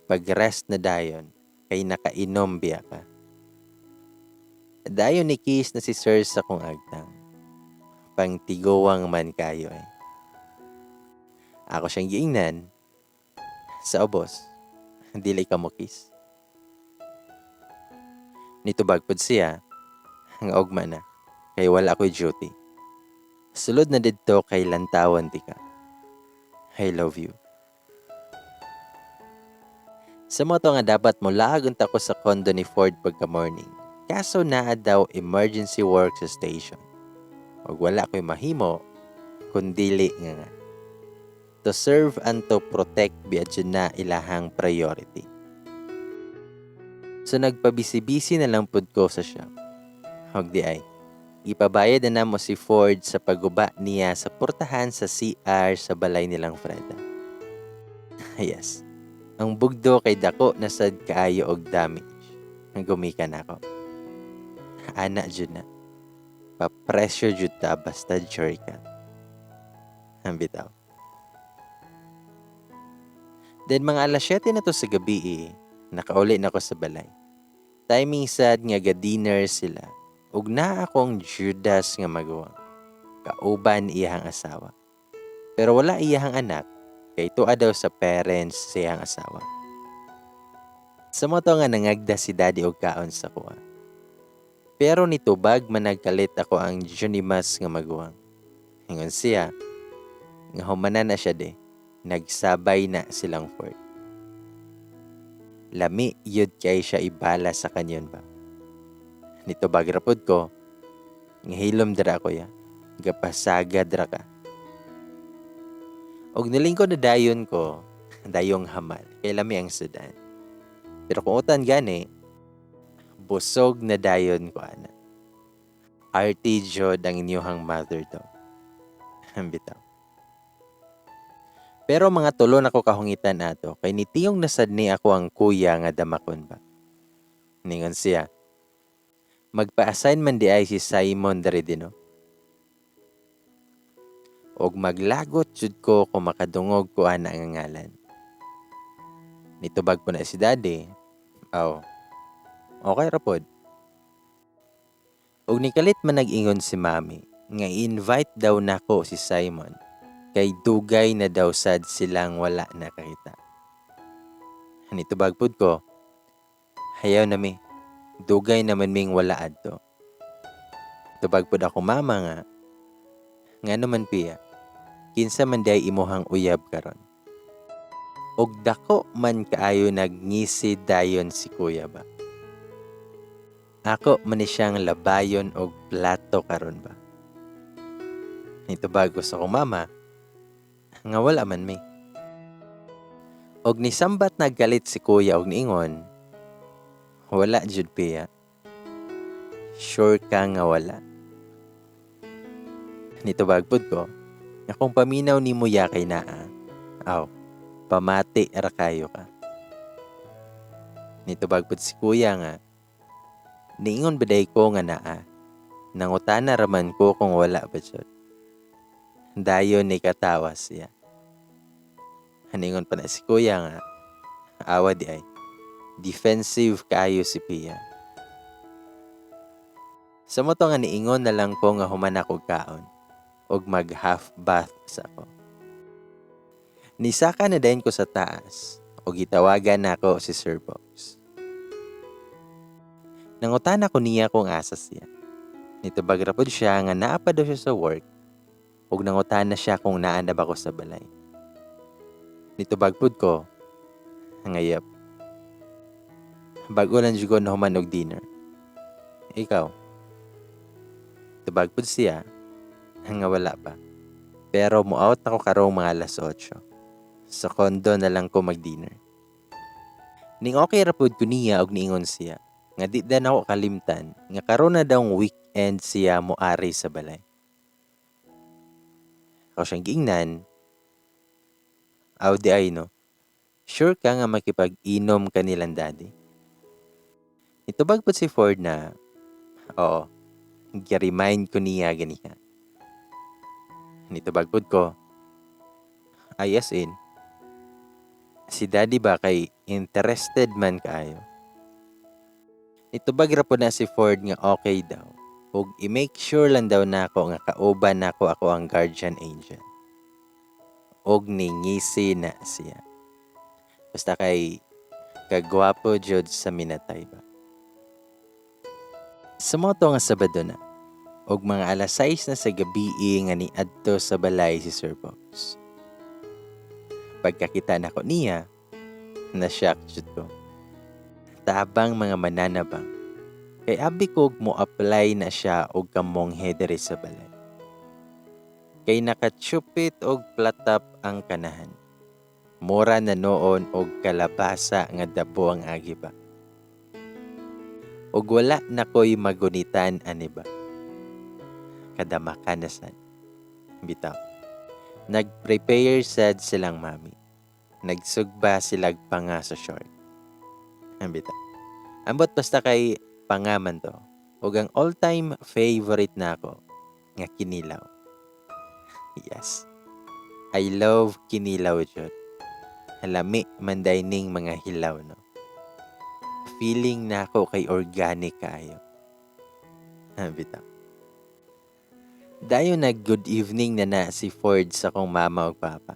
pag-rest na dayon, kay nakainom biya ka. Dayon ni kiss na si sir sa kong agtang. Pangtiguwang man kayo ay. Ako siyang giingnan, sa ubos, dili ka mo kiss. Nitubag pod siya, nga ugma na, kay wala ko'y duty. Sulod na didto kay lantawan di ka. I love you. Sa mao to nga dapat mo laag unta ko sa condo ni Ford pagka morning. Kaso naa daw emergency work sa station. Ug wala ko'y mahimo, kundili nga nga. To serve and to protect biya jud na ilahang priority. So nagpabisi-bisi na lang pud ko sa shop. Og di ay, ipabayad na namo si Ford sa pagguba niya sa portahan sa CR sa balay nilang Freda. Yes, ang bugdo kay dako na sad kaayo og damage. Ang gumikan nako. Ana jud na. Pa-pressure jud ta basta jerk ka. Ang bitaw. Then mga alas 7 na to sa gabi eh, nakauli na ko sa balay. Timing sad nga ga-dinner sila. Ug naa akong Judas nga maguwang. Kauban iyang asawa. Pero wala iyang anak, kay tuwa daw sa parents sa iyang asawa. Sa mao to nga nangagda si daddy og kaon sa kuha. Pero nitubag man nagkalit ako ang Junimas nga maguwang. Ingon siya, nga humana na siya de, nagsabay na silang Ford. Lami yun kay siya ibala sa kanyon ba. Nitubag ra pod ko, nga hilom dira ko ya, gapasagad ra ka. Og nilingkod na dayon ko, dayong hamal, kay lami ang sudan. Pero kung utan gani, busog na dayon ko ana. RT jud ang inyuhang mother daw. Bitaw. Pero mga tulo na ko kahungitan ato, kay nitiyong nasad ni ako ang kuya nga damakon ba. Ningon siya, magpa-assign man di ay si Simon diri din no? Og maglagot jud ko kung makadungog ko ana ang ngalan. Nitubag po na si daddy. Aw, okay ra pod. Og nikalit man nag-ingon si mami nga i-invite daw nako si Simon kay dugay na daw sad silang wala nakakita. Nitubag pod ko, hayaw na mi, dugay naman ming wala adto. Tubag pod ako mama nga, nga naman piya, kinsa man day imuhang uyab karon. Og dako man kaayo nagngisi dayon si kuya ba. Ako man ni siyang labayon og plato karon ba. Nitubag ko sa akong mama, nga wala man mi. Og nisambat naggalit si kuya og niingon, wala jud piya. Sure ka nga wala. Nitubag pud ko, nga kung paminaw nimo ya kay naa, aw, pamati ra kayo ka. Nitubag pud si kuya nga, niingon ba day ko nga naa, nangutana raman ko kung wala ba jud. Dayon ni katawa siya. Haningon pa na si kuya nga, awa di ay, defensive kaayo si Pia. Sa mao to nga niingon na lang ko nga human ako kaon, og mag half bath sa ako. Nisaka na dayon ko sa taas, og gitawagan nako si Sir Box. Nangutana ko niya kung asa siya. Nitubag ra pod siya nga naa pa daw siya sa work, ug nangutana siya kung naa na ba ko sa balay. Nitubag pud ko, nga yep. Bag-o lang jud ko nahuman og dinner. Ikaw? Tubag pud siya, nga wala pa. Pero mo-out ako karong mga alas 8. Sa condo na lang ko mag-dinner. Ning okay ra pud ko niya og niingon siya, Nga di da nako kalimtan nga karon na daw weekend siya moari sa balay. Ako siyang giingnan, "Aw di ay no, sure ka nga makipag-inom ka nilang daddy?" Nitubag pod si Ford na, "Oo, gi-remind ko niya ganiha." Nitubag pod ko, "Ay as in, si daddy ba kay interested man kaayo." Nitubag ra pod na si Ford nga okay daw. Ug i-make sure lang daw nako nga kauban nako ako ang guardian angel. Og ningisi na siya. Basta kay kagwapo jud sa minatay ba. Sa mao to nga Sabado na, og mga alas 6 na sa gabi nga niadto sa balay si Sir Bogs. Pagkakita nako niya, na-shock jud ko. Tabang mga mananabang. Kay abi ko mo apply na siya og kamonghe diri sa balay. Kay nakachupit og platap ang kanahan. Mura na noon og kalabasa nga dabo ang agi ba. Og wala na ko'y magunitan ani ba. Kadamakan na sad. Bitaw. Nag-prepare sad silang mami. Nagsugba silag panga sa shark. Bitaw. Ambot basta kay pangaman to. Ug ang all-time favorite nako nga kinilaw. Yes. I love kinilaw jud. Lami man day ning mga hilaw no. Feeling nako kay organic kaayo. Bitaw. Dayon nag good evening na na si Ford sa kong mama ug papa.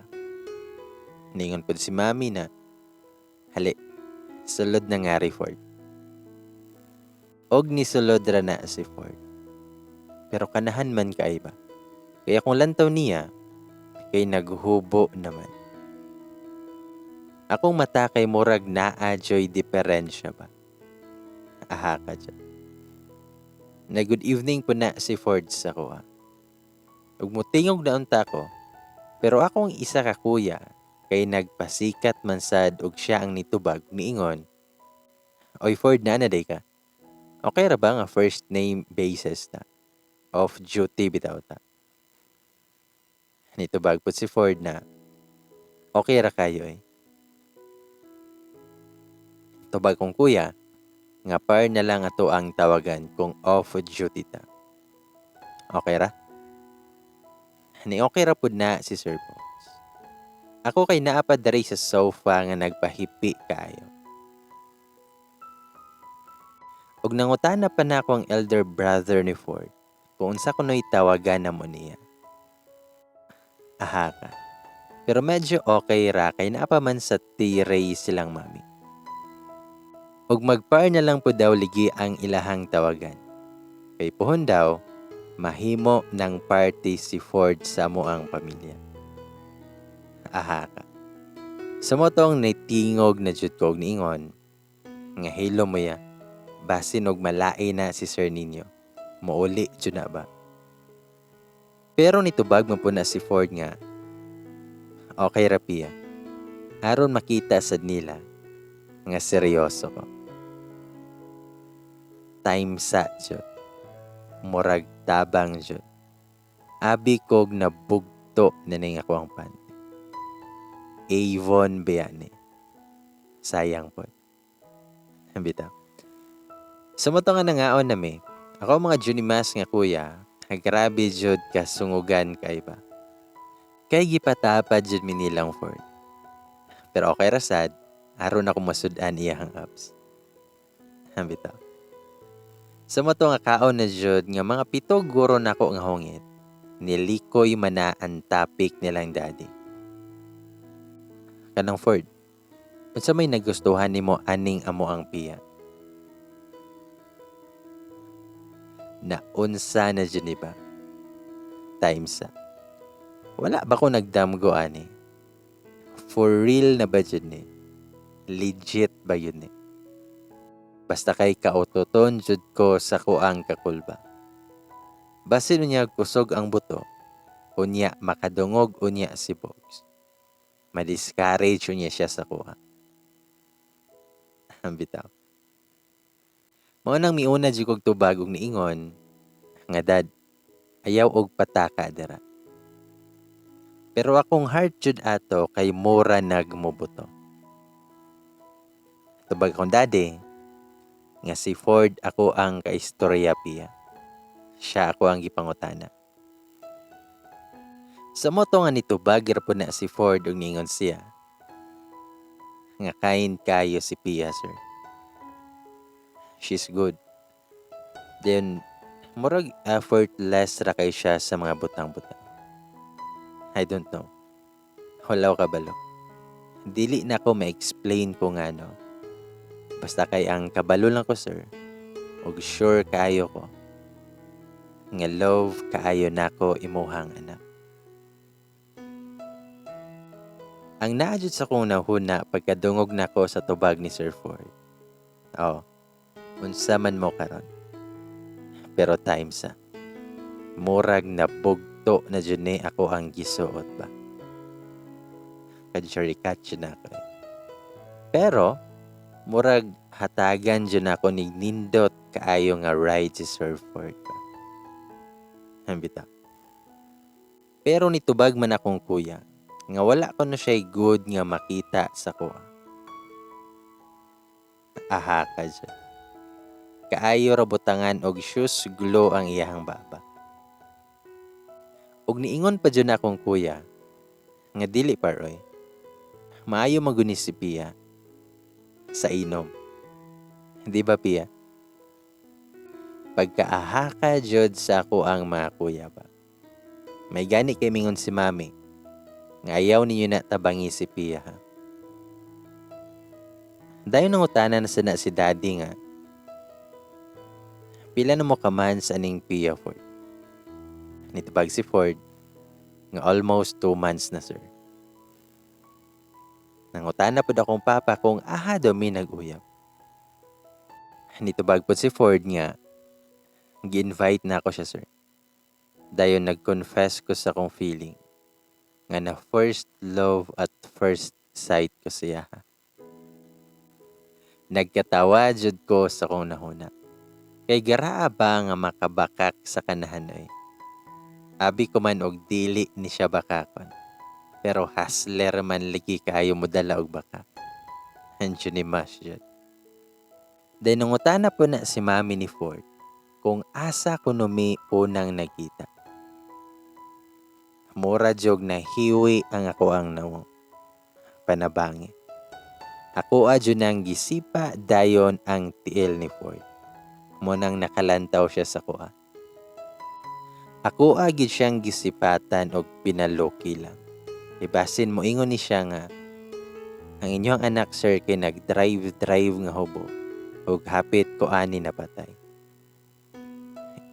Ningon pod si mami na, "Hali, sulod na nga ri Ford." Og nisulod ra na si Ford. Pero kanahan man kay ba. Kaya kung lantaw niya, kay naghubo naman. Akong mata kay murag naa joy diferensya ba. Aha ka dyan. Na good evening po na si Ford sa kuha. Ug mutingog na unta ko, pero akong isa ka kuya kay nagpasikat man sad og siya ang nitubag niingon, "Oy Ford, naa na day ka. Okay ra ba nga first name basis ta? Off duty bitaw ta." Nitubag po si Ford na, "Okay ra kayo eh." Tubag kong kuya, nga par na lang ato ang tawagan kung off duty ta. Okay ra? Ni okay ra pud na si Sir Bogs. Ako kay naa pa diri sa sofa nga nagpahipi kaayo. Og nangutana pa nako ang elder brother ni Ford kung unsa kuno'y tawagan namo niya. Aha ka. Pero medyo okay ra kay naa pa man sa T-Ray silang mami. Og magpar na lang po daw ligi ang ilahang tawagan. Kay puhon daw, mahimo ng party si Ford sa amoang pamilya. Aha ka. Sa motong nitingog na jud ko og niingon, nga hilo mo ya, basin og malain na si Sir ninyo. Muuli jud na ba? Pero nitubag man po na si Ford nga, "Okay ra piya." Aron makita sad nila nga seryoso ko. Time sa jud. Murag tabang jud. Abi kog nabugto na ning ako ang panty. Avon biyani. Sayang po. Bitaw. Sa mo to nga nangaon nami, ako mga Junimas nga kuya, grabe jud kasungugan kay ba. Kay gipatapad jud mi nilang Ford. Pero okay ra sad, aron ako masud-an iyahang abs. Bitaw. Sa mo to nga kaon na jud nga mga 7 guro nako nga hungit, nilikoy man na ang topic nilang daddy. Kanang Ford, unsa may nagustuhan nimo aning amo ang piya? Naunsa na jud ni ba? Time sa. Wala ba ko nagdamgo ani? For real na ba jud ni? Legit ba yun ni? Basta kay kautoton jud ko sa kuang kakulba. Basin unya kusog ang buto, unya makadungog unya si Bogs. Ma-discourage unya siya sa kuha. Ang bitaw. Mao nang miuna jud kog tubag og niingon nga, "Dad, ayaw og pataka dira." Pero akong heart jud ato kay mura nagmubuto. Tubag akong daddy nga si Ford ako ang kaistorya, Pia. Siya ako ang gipangutana. Sa mao to nga nitubag ra pud na si Ford ug niingon siya nga kind kayo si Pia, sir. She's good. Then, murag effortless ra kay siya sa mga butang-butang. I don't know. Wala ko kabalo. Dili na ko ma-explain kung ano. Basta kay ang kabalo lang ko, sir, ug sure kaayo ko nga love kaayo nako imuhang anak. Ang naa jud sa akong nahuna pagkadungog nako sa tubag ni Sir Ford. Oh, unsa man mo karon. Pero time sa. Murag nabugto na jud ni ako ang gisuot ba. Kadjarikat jud na ako eh. Pero, murag hatagan jud ako ni nindot kaayo nga ride si Sir Ford ba. Ambita. Pero nitubag man akong kuya, nga wala ko na siya'y good nga makita sa kuha. Aha ka dyan. Kaayo ra butangan og shoes glue ang iyahang baba. Og niingon pa dyan akong kuya, nga dili paroy. Maayo maguni si Pia sa inom. Di ba, Pia? Pagkaaha ka jud sa ako ang mga kuya ba. May gani kay mingon si mami nga ayaw ninyo na tabangi si Pia ha. Dayon nangutana na sana si daddy nga, "Pila na mo ka months aning Pia, Ford?" Nitubag si Ford nga almost 2 months na, sir. Nangutana pud akong papa kung aha daw mi nag-uyab. Nitubag pud si Ford nga gi-invite na ako siya, sir. Dayon nag-confess ko sa akong feeling nga na first love at first sight ko siya. Nagkatawa jud ko sa akong nahuna. Kay garaa ba nga makabakak sa kanahanoy. Abi ko man og dili ni siya bakakon. Pero hustler man lagi kaayo modala og bakak. Anjo ni mas jud. Dayon nangutana po na si mami ni Ford kung asa kuno mi unang nagkita. Mura jog na hiwi ang ako ang nawong. Panabangi. Ako adyo nang gisipa dayon ang tiil ni Ford. Mo nang nakalantaw siya sa kuha. Ako agid siyang gisipatan og pinaluki lang. Ibasin mo ingon ni siya nga ang inyong anak, sir, kay nag-drive-drive nga hubo ug hapit ko ani napatay.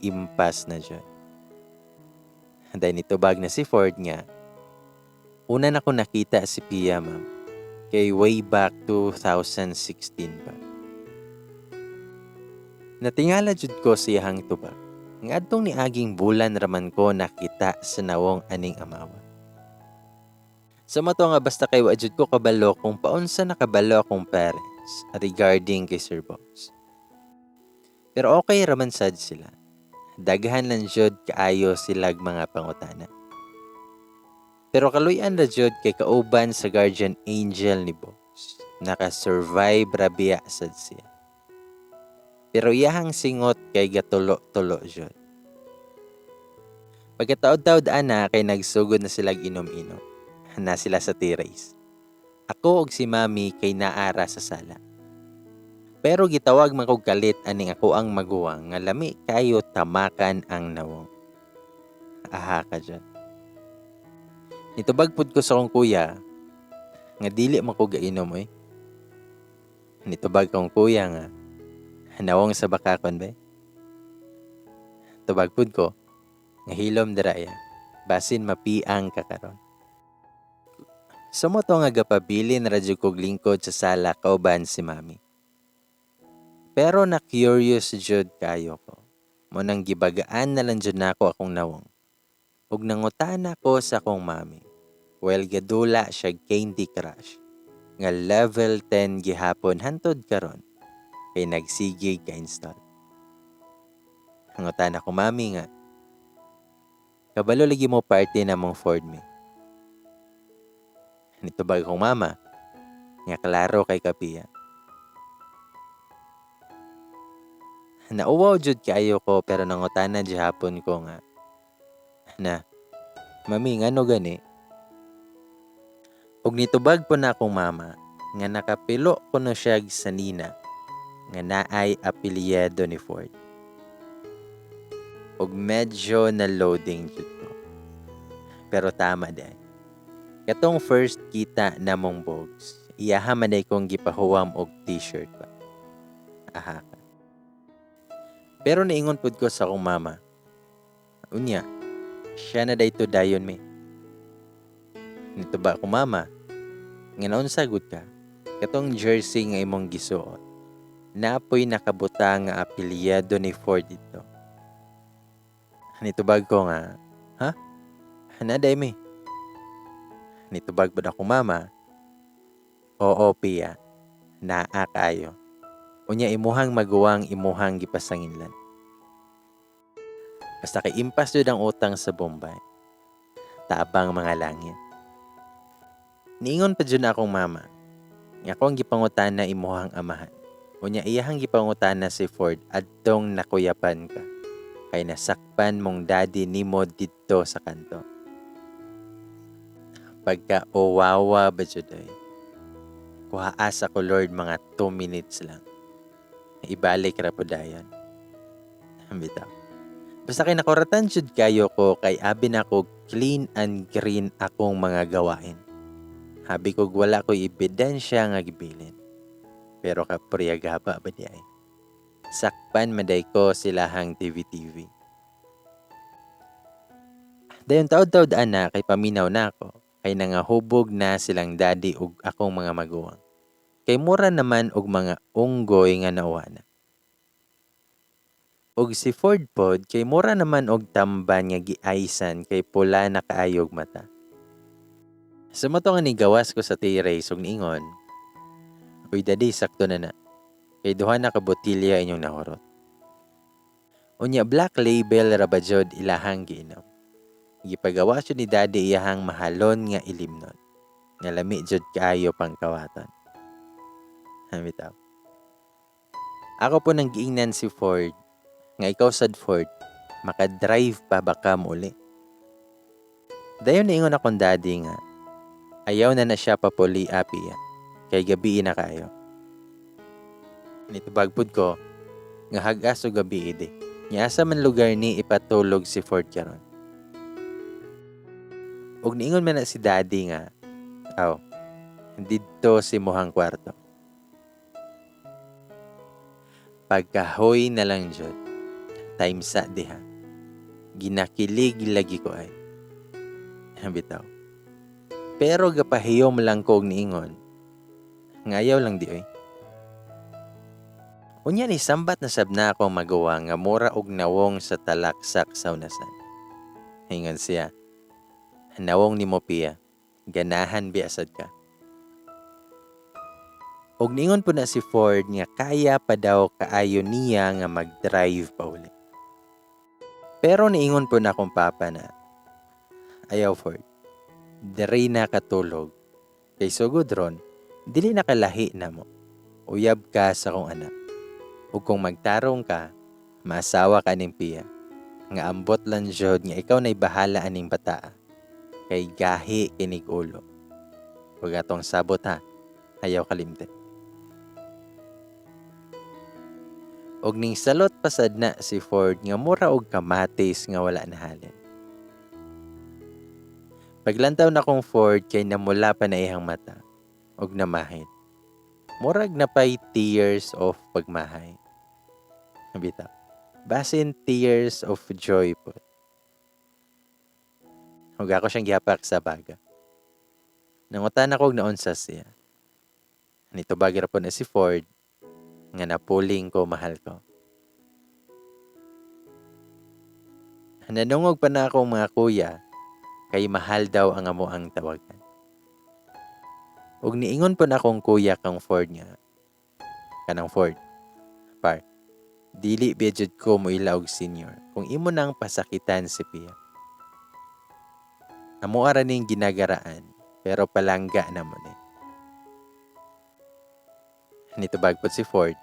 Impas na jud. Dahil nitubag na si Ford nga, una na ko nakita si Pia, ma'am, kay way back 2016 pa. Natingala jud ko siyahang tubag. Ngadtong niaging bulan raman ko nakita sa nawong aning amawa. Sa mato nga basta kay wa jud ko kabalo kung paunsa nakabalo akong parents regarding kay Sir Boss. Pero okay raman sad sila. Daghan lang jud kaayo silag mga pangutana. Pero kaluy-an ra jud kay kauban sa guardian angel ni Boss. Naka-survive ra biya sad siya. Pero iyahang singot kay gatulo-tulo jud. Pagkataod-taod ana kay nagsugod na silag inom-inom. Na sila sa terrace. Ako og si mami kay naara sa sala. Pero gitawag man kog kalit aning ako ang maguwang nga lami kayo tamakan ang nawong. Aha ka dyan. Nitubag pud ko sa akong kuya nga dili man ko gainom oy. Nitubag kong kuya nga nawong sa bakakon ba. Tubag pud ko nga hilom dira ya. Basin mapiang ka karon. Sumoto nga gapabilin ra jud kog lingkod sa sala kauban si mami. Pero na curious jud kayo ko. Mo nang gibagaan na lang jud nako akong nawong. Ug nangutana ko sa akong mami. Well, gadula siya Candy Crush nga level 10 gihapon hantod karon. Kay nagsige ka-install. Nangutana ko mami nga, kabalo lagi mo parte na mong Ford mi. Nitubag akong mama, nga klaro kay kapiya. Nauwaw jud kaayo ko pero nangutana gihapon ko nga, na, mami ngano gani? Ug nitubag po na akong mama, nga nakapilo ko na siya sanina, nga naay apelyido ni Ford. Ug medyo na loading jud ko. Pero tama din. Katong first kita namong bogs, iyaha man ay kong gipahuwam og t-shirt pa. Aha. Pero niingon pud ko sa akong mama. Unya, siya na dayto dayon mi. Nito ba akong mama? Nga naunsa gud ka? Katong jersey nga imong gisuot. Napoy nakabuta nga apelyido ni Ford dito. Nitubag ko nga, ha? Hanaday mi. Nitubag ba akong mama? Oo, Pia. Naa kaayo. Unya imuhang maguwang imuhang gipasanginlan. Basta kay impas jud ang utang sa Bombay. Tabang mga langit. Niingon pa jud na akong mama. Nga ako ang gipangutana imuhang amahan. Unya iyahang gipangutana si Ford adtong nakuyapan ka. Kay nasakpan mong daddy nimo didto sa kanto. Pagka owawa ba jud ay. Kuhaa sa ko Lord mga 2 minutes lang. Ibalik ra po dayon. Bitaw. Basta kay nakuratan jud kayo ko kay abi na ko clean and green akong mga gawain. Habi kog wala ko'y ebidensya nga gibilin. Pero kapriyagaba ba di ay? Sakpan maday ko silahang TV-TV. Dayon taod-taod ana kay paminaw na ako. Kay nangahubog na silang daddy ug akong mga maguwang. Kay mura naman og mga unggoy nga nauwa na. Og si Ford pod kay mura naman og tamban nga giaysan kay pula na kaayog mata. Sa mato nga nigawas ko sa terrace ug niingon, uy daddy, sakto na na. Kay duha na ka botilya inyong nahurot. Unya Black Label ra ba jud ilahang giinom. Gipagawa jud ni daddy iyahang mahalon nga ilimnon. Nga lami jud kaayo pangkawaton. Bitaw. Ako po nang giingnan si Ford nga ikaw sad Ford, makadrive pa ba ka muli? Dayon niingon akong daddy nga ayaw na na siya papuli apiya, kay gabi na kayo. Nitubag pud ko nga hag-as og gabi idi. Nya asa man lugar ni ipatulog si Ford karon. Og niingon man na si daddy nga, aw, didto si muhang kwarto. Pagkahoy na lang jud, time sa diha. Ginakilig lagi ko ay. Bitaw. Pero gapahiyom lang ko og niingon. Ngayaw lang di oy. Unya ni sambat na sab na akong magawa nga mura og nawong sa talaksak sa unasan. Hingon siya, nawong nimo Pia, ganahan biasad ka. Og niingon po na si Ford nga kaya pa daw kaayo niya nga mag-drive pa uli. Pero niingon po na akong papa na, ayaw Ford, diri na katulog. Kay sugod ron, dili na kalahi na mo. Uyab ka sa akong anak. Ug kung magtarong ka, maasawa ka ning Pia. Nga ambot lang jud nga ikaw na'y bahala aning bataa. Kay gahi kinig ulo. Ug atong sabot ha, ayaw kalimte. Og ning salot pasad na si Ford nga mura og kamatis nga wala nahalin. Paglantaw na kong Ford kay namula pa na iyang mata og namahid. Murag na pa'y tears of pagmahay. Bitaw. Basin tears of joy po. Huwag ako siyang gihapak sa baga. Nangutan ako og naunsa siya. Nitubag ra po na si Ford nga napuling ko mahal ko. Nanungog pa na akong mga kuya kay mahal daw ang amo ang tawagan. Ug niingon po na akong kuya kang Ford nga kanang Ford. Par, dili biya jud ko moila og senior kung imo nang pasakitan si Pia. Amo ara ning ginagaraan pero palangga na mo ni. Nitubag pod si Ford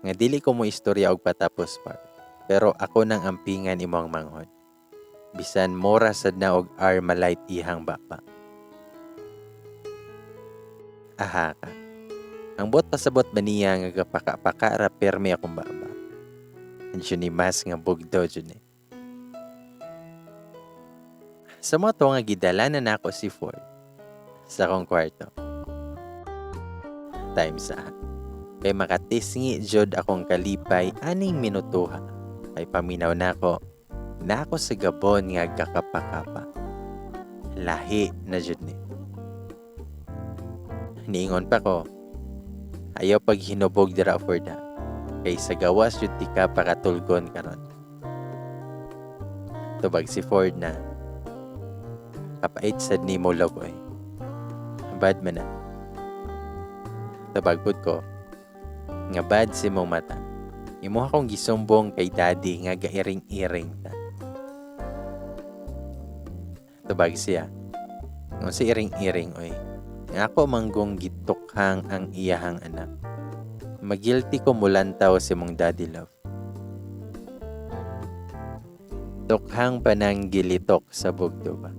nga dili ko mo istorya og patapos, par. Pero ako nang ampingan imong manghod. Bisan mora sad na og Armalite ihang baba. Aha ka. Ang buot pasabot ba niya nga gapaka-paka ra permi akong baba? Diyon ni mas nga bugdo jud ni. Sa mao to nga gidala na nako si Ford sa akong kwarto. Time sa kay makatisngi jud akong kalipay aning minutuha. Kay paminaw nako, nako sa gabon nga gakapakapa. Lahi na jud ni. Niingon pa ko, ayaw pag hinubog dira, Ford ha. Kay sa gawas jud ti ka pakatulgon karon. Tubag si Ford na, kapait sad nimo, love, oy. Bad man na. Tubag pud ko, nga bad si mong mata. Imo akong gisumbong kay daddy nga gairing-iring ta. Tubag siya, nga si iring-iring oy. Nga ako manggong gitukhang ang iyahang anak. Magilty ko mulantaw si mong daddy, love. Tukhang panang gilitok sa bugdo ba.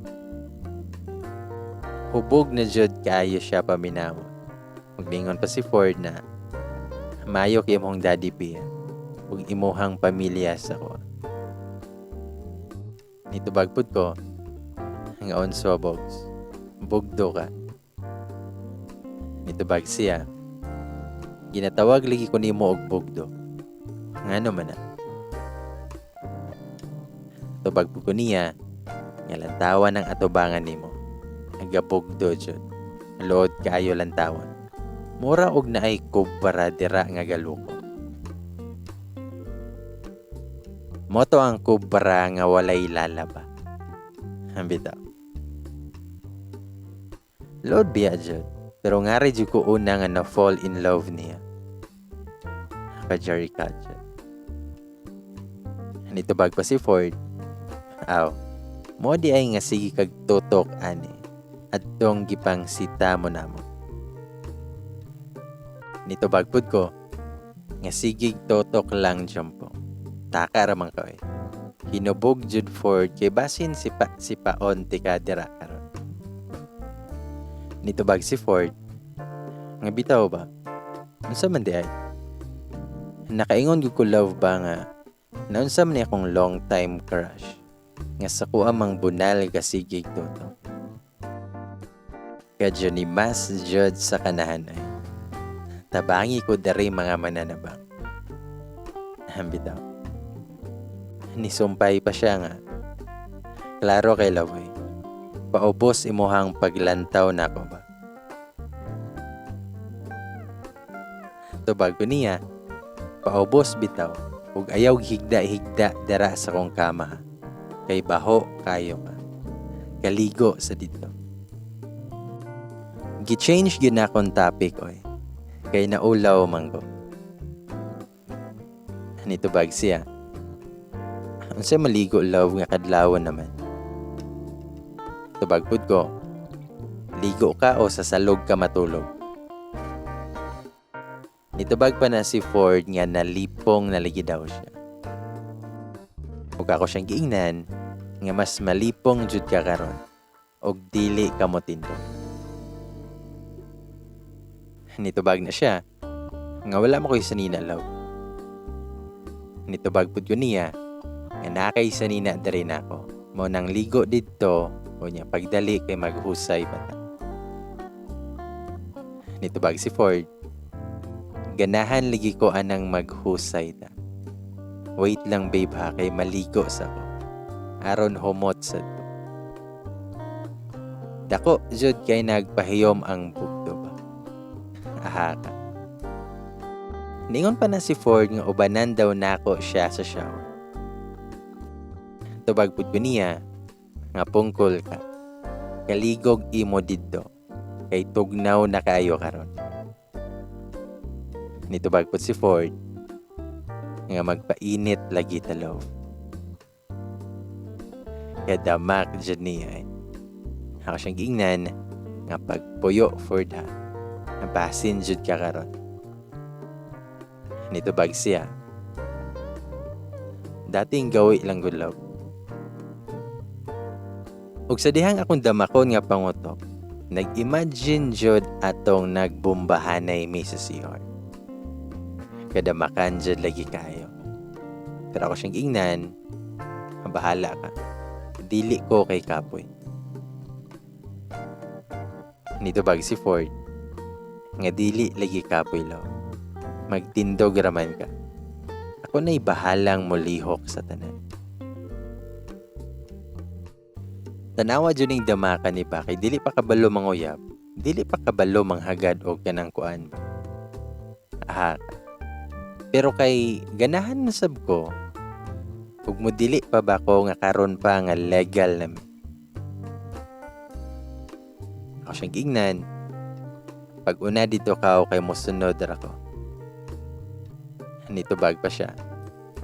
Hubog na jud kaayo siya paminawon. Maglingon pa si Ford na mayo kay imong daddy, Pia, ug imuhang pamilya sa ko. Nitubag pud ko nga unsa, bogs. Bugdo ka. Nitubag siya. Ginatawag lagi ko nimo og bugdo. Ngano man na? Tubag pud ko niya nga lantawan ang atubangan nimo. Nagabugdo jud. Lood kaayo lantawan. Mura og naay kubra dira nga galuko. Moto ang kubra nga walay lalaba. Bitaw. Load biya jud. Pero ngari jud ko una nga na fall in love niya. Ka Jerry Katja. Nitubag pa si Ford. Aw, mo di ay nga sige kag tutok ani. Adtong gipang sita mo namo. Nitubag pud ko nga sigig tutok lang jumpo. Taka ra man ka oy. Hinubog jud Ford kay basin sipa sipaon ti ka dira karon. Nitubag si Ford nga bitaw ba? Unsa man di ay? Nakaingon gyud ko, love ba, nga naunsa man ni akong long time crush nga sa kuha mang bunal kasigig tutok. Kadyo ni mas jud sa kanahan ay. Tabangi ko dari mga mananabang. Bitaw. Nisumpay pa siya nga klaro kay love oy. Paubos imuhang paglantaw nako ba. Tubag ko niya, paubos bitaw ug ayaw higda-higda dara sa kong kama ha. Kay baho kayo ka. Kaligo sa dito. Gi-change gyud na akong topic oy. Kay naulaw man ko. Nitubag siya. Unsa maligo, love, nga kadlawon naman? Tubag pud ko. Ligo ka o sa salog ka matulog? Nitubag pa na si Ford nga nalipong naligi daw siya. Ug ako siyang giingnan nga mas malipong jud ka karon og dili ka mo tindog. Nitubag na siya nga wala mo koy sanina, love. Nitubag pud ko niya nga nakay sanina diri nako. Mao nang ligo didto o niya pagdali kay maghusay pa ta. Nitubag si Ford, ganahan lagi ko anang maghusay ta. Wait lang, babe, ha, kay maligo sa ko. Aron humot sa to. Dako jud kay nagpahiyom ang bugto ba. Aha ka. Ningon pa na si Ford nga ubanan daw nako siya sa shower. Tubag pud ko niya nga pungkol ka. Kaligog imo didto kay tugnaw na kaayo karon. Nitubag pud si Ford Nga magpainit lagi ta, love. Kadamak jud niya eh. Ako siyang giingnan nga pagpuyo, Ford, ha. Basin jud ka karon. Nitubag siya. Dating gawi lang gud, love. Ug sa dihang akong damakon nga pangutok, nag-imagine jud atong nagbombahanay mi sa CR. Kadamakan jud lagi kayo. Pero ako siyang giingnan, bahala ka. Dili ko kay kapoy. Nitubag si Ford, nga dili lagi kapoy, love. Magtindog raman ka. Ako na'y bahalang molihok sa tanan. Tanawa jud ning damaka ni ba kay dili pa kabalo manguyab, dili pa kabalo manghagad og kanang kuan ba. Aha. Pero kay ganahan na sab ko, ug mo dili pa ba ko nga karon pa nga legal na mi. Ako siyang giingnan, pag una dito ka kay mosunod ra ko. Nitubag pa siya.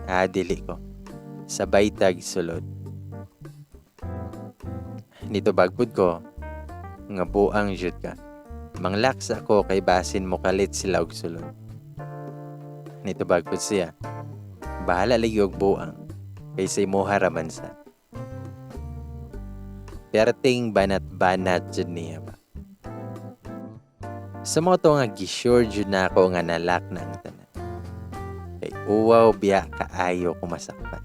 Ah, dili ko. Sabay tag sulod. Nitubag pud ko, nga buang jud ka. Manglaksa ko kay basin mo kalit sila og sulod. Nitubag pud siya. Bahala lagi og buang, kay sa imuha raman sa. Perting banat-banat jud niya ba. Sa mga to nga gisure jud na ako nga nalak na ang tanan. Kay uwaw biya kaayo kumasakpan.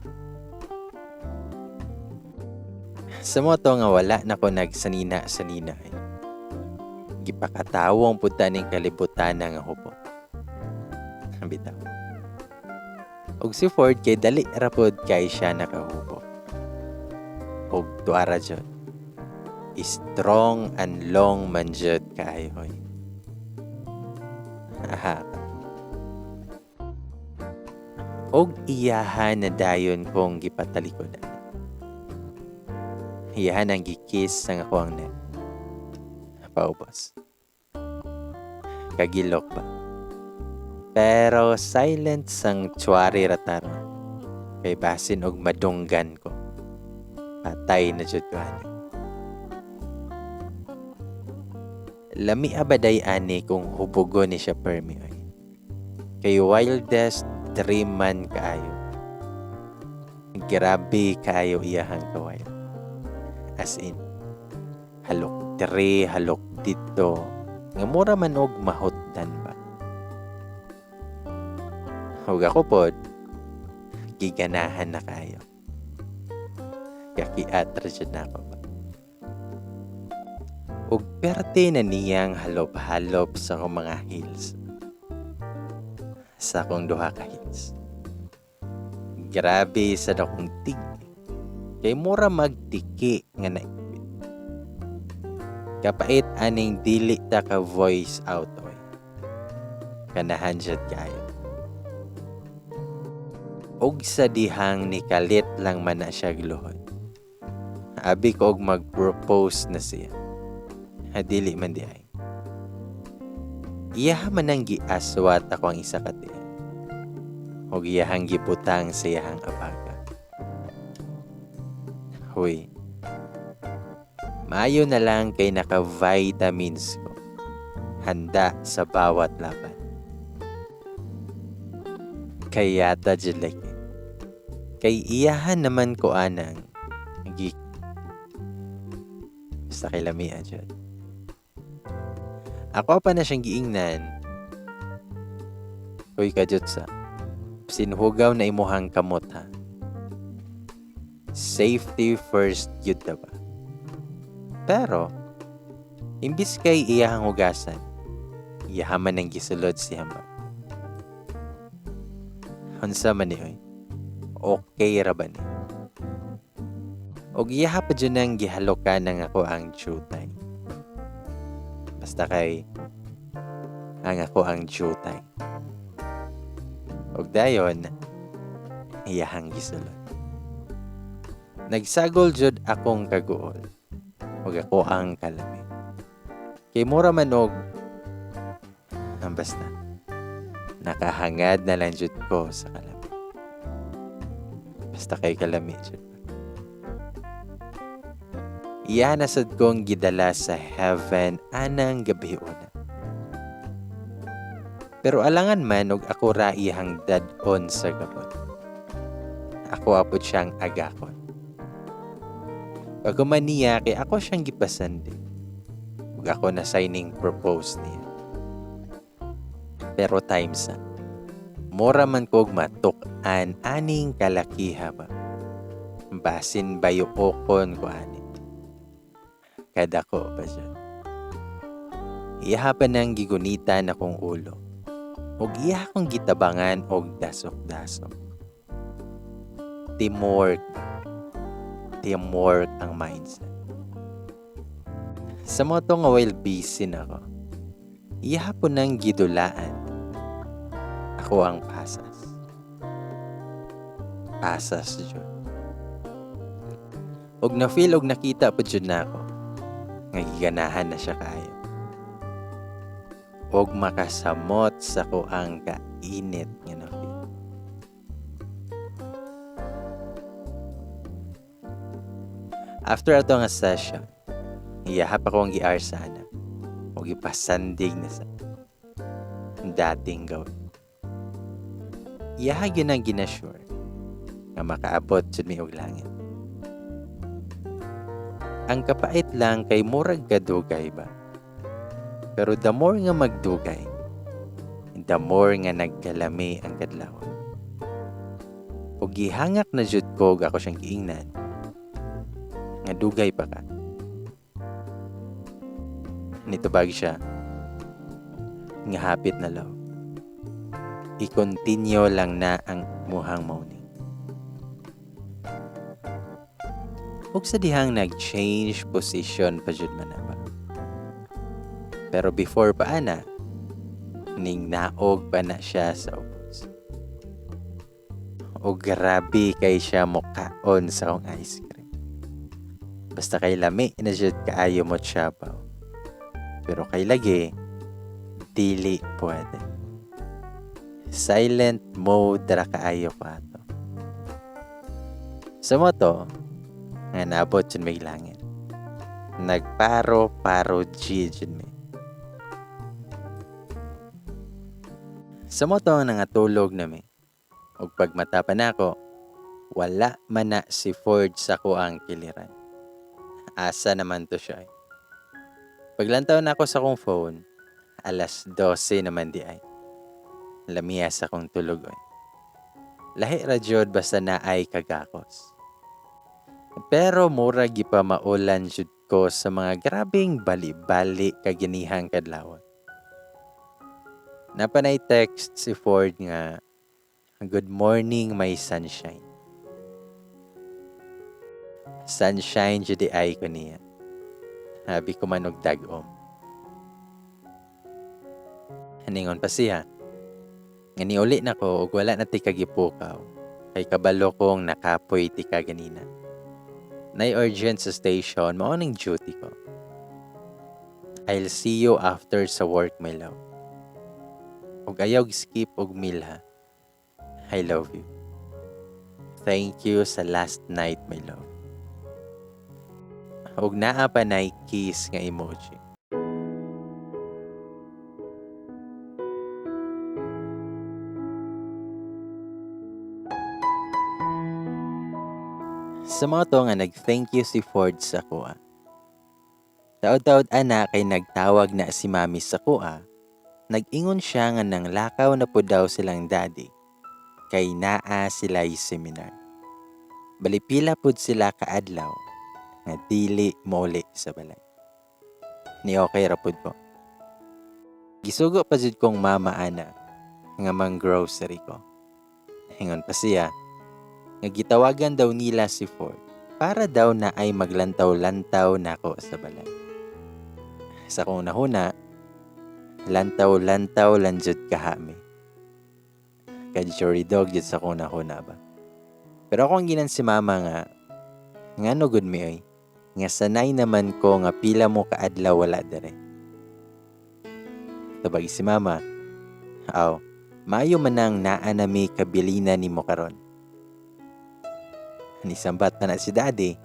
Sa mga to nga wala na ko nagsanina-sanina ay. Gipakatawong pud ta ning kalibutan nga hupot. Bitaw. Og si Ford kay dali ra pod kay siya nakahubo. Og tuara jud. Strong and long man jud kaayo hoy. Aha. Og iyahan na dayon kong gipatalikodan. Iyahan ang gikiss ang ako ang neck. Paubos. Kagilok ba? Pero silent sang tswari rataron. Kay basin og madunggan ko. Patay na jud ko ani. Lami abaday ani kung hubugo ni siya permi oy. Kay wildest dream man kaayo. Grabe kaayo iyahang kawild. As in, halok diri, halok dito. Nga mura man og mahutdan ba. Ug ako pod, giganahan na kayo. Kakiat ra jud na ako ba. Ug perte na niyang halop-halop sa akong mga heels. Sa akong duha ka heels. Grabe sa dakong tig. Kay mura magtiki nga naipit. Kapait aning dili ta ka voice out oy. Kanahan jud kayo. Og sa dihang nikalit lang man na siya gluhod. Abi ko og mag-propose na siya. Hadili man di ay. Iyaha man ang giaswat ako ang isa ka tiil. Og iyahang gibutang sa iyahang abaga. Huy. Maayo na lang kay naka-vitamins ko. Handa sa bawat laban. Kaya ta jud lagi. Kay iyahan naman ko anang gi basta kay lamia jud. Ako pa na siyang giingnan. Uy kajutsa. Sinhugaw na imuhang kamot ha. Safety first yun ta ba? Pero, imbis kay iyahang hugasan, iyahaman ang gisulod si hamba. Unsa man ni oy? Okay ra ba ni? Og iyaha pa dyan ang gihalokan ng ako ang jutay. Basta kay ang ako ang jutay. Og dayon, iyahang gisulod. Nagsagol jud akong kaguol. Og ako ang kalami. Kay mura man og ang basta. Nakahangad na lang jud ko sa kalami. Basta kay kalami jud. Iya na sad kong gidala sa heaven anang gabi una. Pero alangan man og ako ra iyang dad-on sa gabot. Ako apod siyang agakon. Pagkuman niya kay ako siyang gipasandi. Ug ako na signing propose niya. Pero times na. Mura man kog matuk-an aning kalakiha ba. Basin bayuokon ko ani. Kadako pa siya. Iyaha pa nang gigunitan akong ulo. Ug iya akong gitabangan og dasok-dasok. Teamwork ba? Teamwork ang mindset. Sa moto nga while busy na ko, iya po nang gidulaan. Ako ang pasas. Pasas jud. Og na-feel og nakita pa jud na ako nga giganahan na siya kaayo. Og makasamot sa ko ang kainit nga na-feel. After ato nga session, iyahap ako ang gi-R sana. O gipasandig na sa dating gawin. Iyaha gyud ang ginasure nga makaabot jud mi og langit. Ang kapait lang kay murag kadugay ba. Pero the more nga magdugay, the more nga nagkalami ang kadlawon. Og gihangak na jud ko og ako siyang giingnan nga dugay pa ka. Nitubag siya nga hapit na love. I-continue lang na ang muhang morning. Ug sa dihang nag-change position pa jud man na ba. Pero before pa ana, ning naog pa na siya sa ubos. O grabe kay siya mukaon sa akong ice cream. Basta kay lami na jud kaayo mo tsabaw. Pero kay lagi, dili pwede. Silent mode ra kaayo ko ato. Sa moto, nga naabot jud may langit. Nagparo-paro G jud mi. Sa moto nga nangatulog na mi. Ug pagmata pa nako, wala man na si Ford sa kuang kiliran. Asa naman to siya. Paglantaw na ako sa akong phone, 12:00 naman di ay. Lamiya sa akong tulog oy. Lahi ra jud basta naay kagakos. Pero mura gipa maulan jud ko sa mga grabeng bali-bali kaginihang kadlawon. Napanay text si Ford nga, Good morning my sunshine. Sunshine jud di ay ko niya. Habi ko man og dag-om. Haningon pa siya, nga niuli na ko og wala na ti kagipukaw, kay kabalo kong nakapoy ti ka ganina. Nay urgent sa station, mao ning duty ko. I'll see you after sa work, my love. Og ayaw skip og meal ha. I love you. Thank you sa last night, my love. Og naa pa nay kiss nga emoji. Sa mga to nga nag-thank you si Ford sa kuha. Taod-taod ana kay nagtawag na si Mami sa kuha, nag-ingon siya nga nang lakaw na po daw silang daddy, kay naa sila'y seminar. Balipila pud sila kaadlaw nga dili mouli sa balay. Ni okay ra pud ko. Gisugo pa jud kong mama ana nga mang-grocery ko. Ingon pa siya nga gitawagan daw nila si Ford para daw na ay maglantaw-lantaw nako sa balay. Sa kong nahuna, lantaw-lantaw lang jud kahami. Ka-jury dog jud sa kong nahuna ba. Pero akong ginan si mama nga, ngano gud mi oy, nga sanay naman ko nga pila mo kaadlaw wala dere. Tubag si mama, aw, maayo man ang naa nami kabilina nimo karon. Nisambat na na si Daddy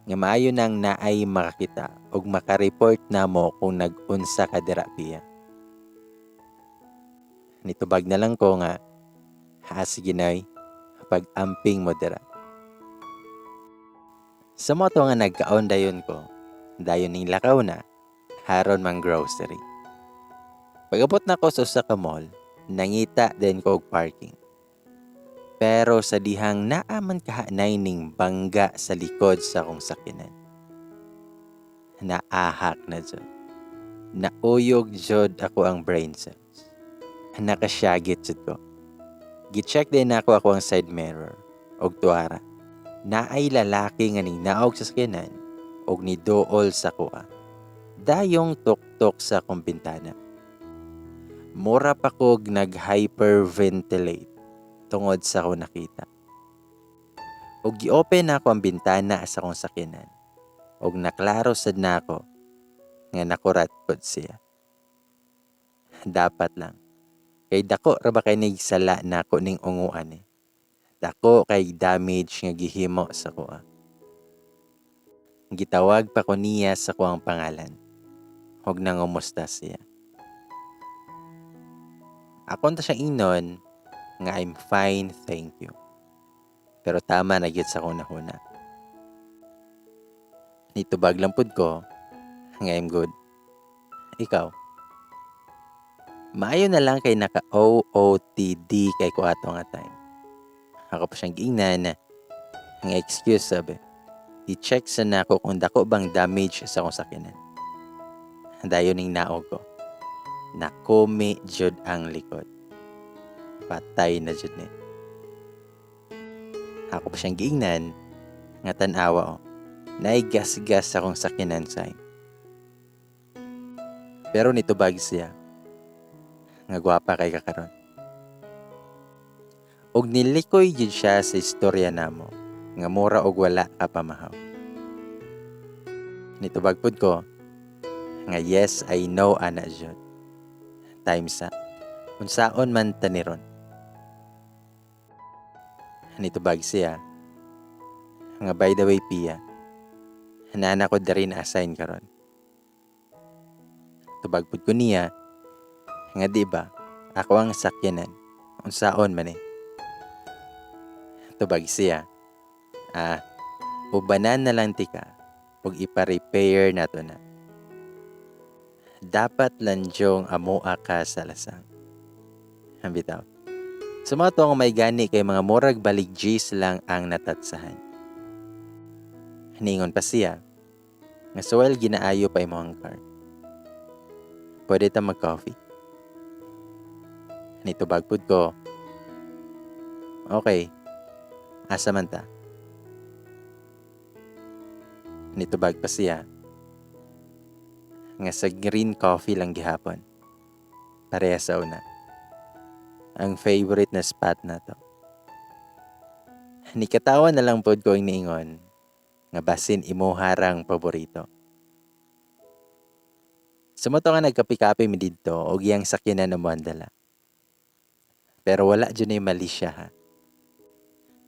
nga maayo nang naay makakita og makareport namo kung nag-unsa ka dira, Pia. Nitubag na lang ko nga, "Ha, sige nay, pag-amping mo dira." Sa mao to nga nagkaon dayon ko, dayon ning lakaw na, haron mang grocery. Pag-abot na ko sa usa ka mall, nangita din ko og parking. Pero sa dihang naa man kahanay ning bangga sa likod sa akong sakyanan. Naahak na jud. Nauyog jud ako ang brain cells. Nakasyagit jud ko. Gi-check din ako ako ang side mirror og tuara. Naay lalaki nga ning naog sa sakyanan og niduol sa kuha. Dayong tuktok sa akong bintana. Mura pa kog nag-hyperventilate tungod sa akong nakita. Og gi-open na ako ang bintana sa akong sakyanan. Og naklaro sad na ako nga nakurat pod siya. Dapat lang. Kay dako ra ba kay nig sala nako ning unguan eh. Dako kay damage nga gihimo sa kuha. Gitawag pa ko niya sa kuang pangalan. Og nangumusta siya. Akon ta siya ingnon nga I'm fine, thank you. Pero tama na gyud sa akong nahuna. Nitubag lang pud ko nga I'm good. Ikaw? Maayo na lang kay naka OOTD kay ko ato nga time. Ako pa siyang giingnan nga excuse sabi. I-check sa nako kung dako bang damage sa akong sakyanan. Dayon ning naog ko. Nakumi jud ang likod. Patay na jud ni. Ako pa siyang giingnan nga tan-awa o. Naigas-gas akong sakyanan say. Pero nitubag siya nga gwapa kay kakaron. Og nilikoy jud siya sa istorya namo nga mura og wala ka pamahaw. Nitubag pud ko nga yes, I know ana jud. Time sa unsaon man ta ni ron. Nitubag siya nga by the way, Pia, nana ko diri na assign karon. Tubag pud ko niya nga di ba ako ang sakyanan, unsaon man eh. Tubag siya, ah, ubanan na lang tika ug ipa-repair nato na. Dapat landyong amoa ka sa lasang. Bitaw. Sa mga to may gani kay mga murag balik G's lang ang natatsahan. Ningon pa siya nga so while ginaayo pa imong car, pwede ta mag-coffee. Nitubag pud ko, okay, asa man ta? Nitubag pa siya nga sa green coffee lang gihapon. Pareha sa una. Ang favorite na spot na to. Nikatawa na lang pod ko ang niingon nga basin imo harang paborito. Sumuto nga nagkape-kape mi didto og iyang sakyanan na moandala. Pero wala jud ay mali siya ha.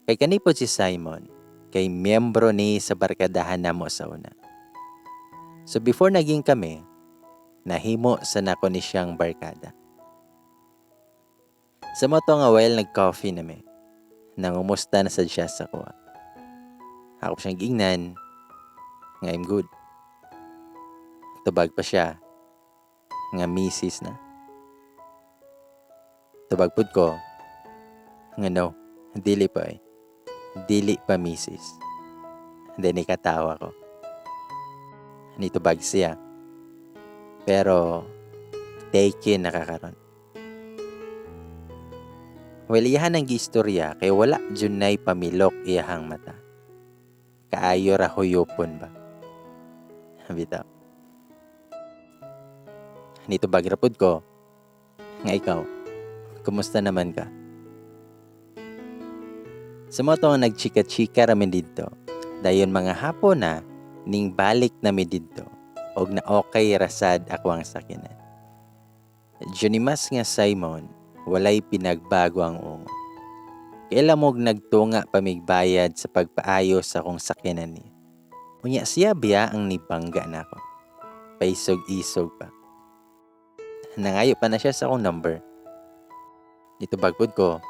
Kay kani pod si Simon, kay miyembro ni sa barkadahan namo sa una. So before naging kami, nahimo sa nako ni siyang barkada. Sa mo to nga while nag-coffee nami, nangumusta na sad siya sa kuha. Ako siyang giingnan nga I'm good. Tubag pa siya nga misis na. Tubag pud ko nga no, dili pa eh. Dili pa misis. Then ikatawa ko. Nitubag siya. Pero taken nakakaron. Well, iyahan ang giistorya kay wala junay pamilok iyahang mata. Kaayo ra huyupon ba? Bitaw. Nitubag ra pud ko nga ikaw, kumusta naman ka? Sa mga to nga nagchika-chika ramen didto, dayon mga hapon na ning balik nami didto og na okay rasad ako ang sakyanan. Junimas nga Simon, walay pinagbago ang ungo. Kaila mo'g nagtunga pa mi'g bayad sa pagpaayo sa akong sakyanan niya. Unya siya biya ang nibangga nako. Paisog-isog pa. Nangayo pa na siya sa akong number. Nitubag pud ko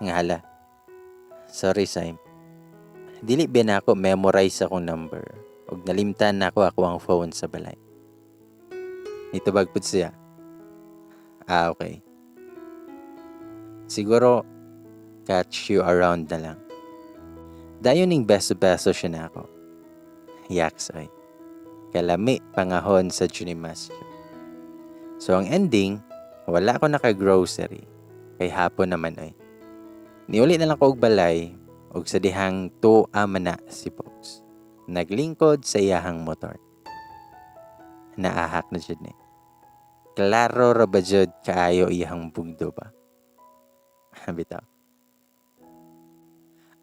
nga hala. Sorry, Sim. Dili ba nako memorize akong number ug nalimtan nako ako ang phone sa balay. Nitubag pud siya. Ah, okay. Siguro catch you around na lang. Dayon ning beso-beso siya nako. Yaks ay. Kalami pangahon sa Junimasyo. So ang ending, wala ko naka-grocery. Kay hapon naman ay. Niuli na lang ko og balay og sa dihang tuwa man na si Bogs. Naglingkod sa iyahang motor. Naahak na jud ni. Klaro ra ba jud kaayo iyahang bugdo ba? Bitaw.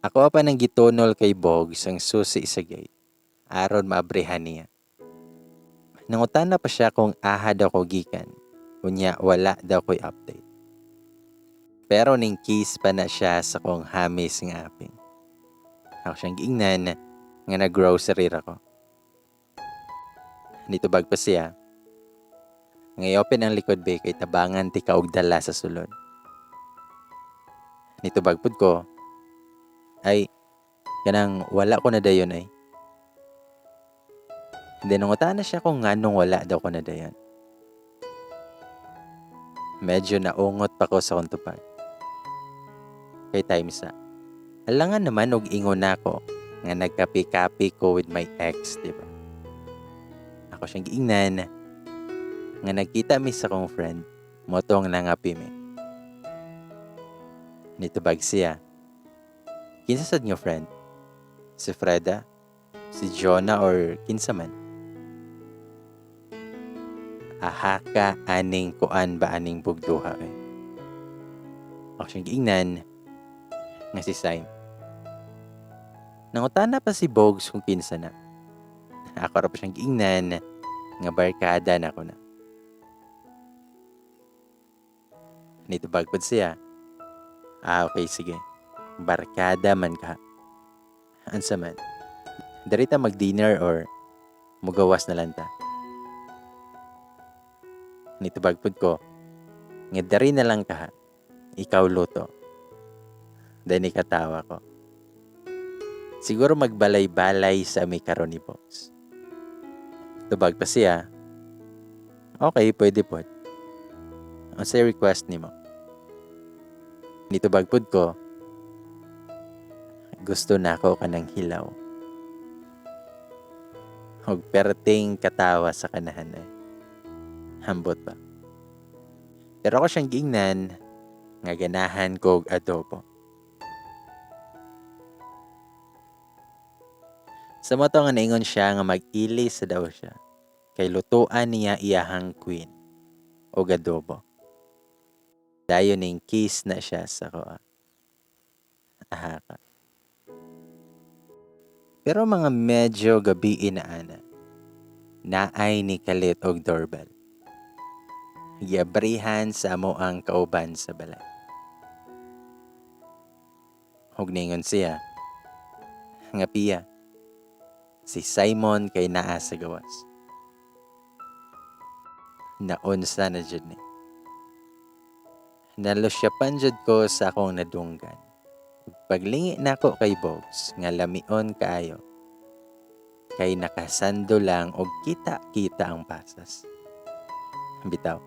Ako pa nang gitunol kay Bogs ang susi sa gate aron maabrihan niya. Nangutana pa siya kung aha daw ko gikan. Unya wala daw ko'y update. Pero ning kiss pa na siya sa kong hamis nga aping. Ako siyang giingnan nga nag-grocery ra ko. Nitubag pa siya. Nga i-open ang likod be kay tabangan ti ka og dala sa sulod. Nitubag pud ko, ay kanang wala ko na dayon ay. Then nangutana siya kung nganong wala daw ko na dayon. Medyo naungot pa ko sa akong tupag. Kay time sa. Alangan naman og ingon nako nga nagkapi-kapi ko with my ex, di ba? Ako siyang giingnan nga nagkita mi sa akong friend, motong nangapi mi. Nitubag siya. Kinsa sad nga friend? Si Freda? Si Jonah or kinsa man? Ahaka aning kuan ba aning bugduha eh. Ako siyang giingnan nga si Syme. Nangutana pa si Bogs kung kinsa na. Ako ra pa siyang giingnan nga barkada na ko na. Nitubag pod siya. Ah, okay, sige. Barkada man ka. Ansa man? Dari ta mag-dinner or mugawas na lang ta? Nitubag pod ko, nga dari na lang ka. Ikaw luto. Dahil nikatawa ko. Siguro magbalay-balay sa ami karon ni Bogs. Tubag pa siya. Okay, pwede pod. Unsay request nimo? Nitubag pod ko, gusto na ako kanang hilaw. Og perting katawa sa kanahan ay. Hambot ba? Pero ako siyang giingnan nga ganahan kog adobo. Sa moto nga naingon siya nga mag-ili sa daw siya. Kay lutuan niya iyahang queen og adobo. Dayon ning kiss na siya sa koa. Aha ka. Pero mga medyo gabi na ana, naay ni kalit og doorbell. Giabrihan sa amo ang kauban sa balay. Og ningon siya, nga piya, si Simon kay naa sa gawas. Naunsa na jud ni. Nalusyapan jud ko sa akong nadunggan. Paglingi nako kay Bogs nga lamion kaayo. Kay nakasando lang og kita-kita ang pasas. Bitaw.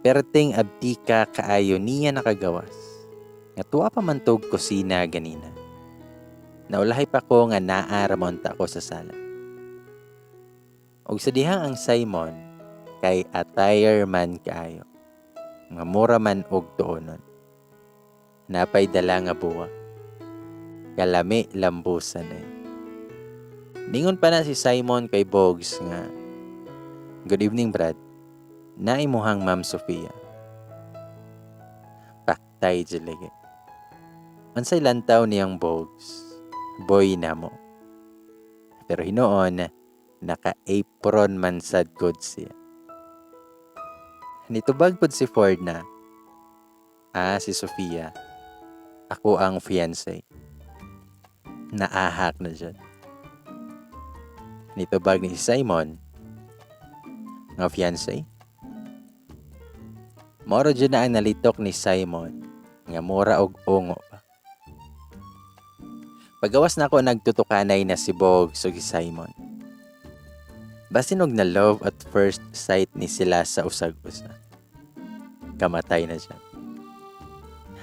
Perting abtika kaayo niya nakagawas. Nga tuwa pa man tog kusina ganina. Naulahi pa ko nga naa ramonta ko sa sala. Og sa dihang ang Simon kay attire man kaayo. Nga mura man og tuonon. Napay dala nga buwa. Kalami lambusan ay. Ningon pa na si Simon kay Bogs nga, Good evening, Brad. Naimuhang Ma'am Sofia. Paktay dyan. Unsay lantaw niyang Bogs, boy na mo. Pero hinuon, naka-apron man sad good siya. Nitubag pod si Ford na, si Sofia. Ako ang fiancé. Naahak na jud. Nitubag ni Simon nga fiancé. Moro jud na ang nalitok ni Simon nga mura og ungo pa. Pagawas na ako, nagtutukanay na si Bogs ug si Simon. Basin og na love at first sight ni sila sa usag-usa. Kamatay na siya.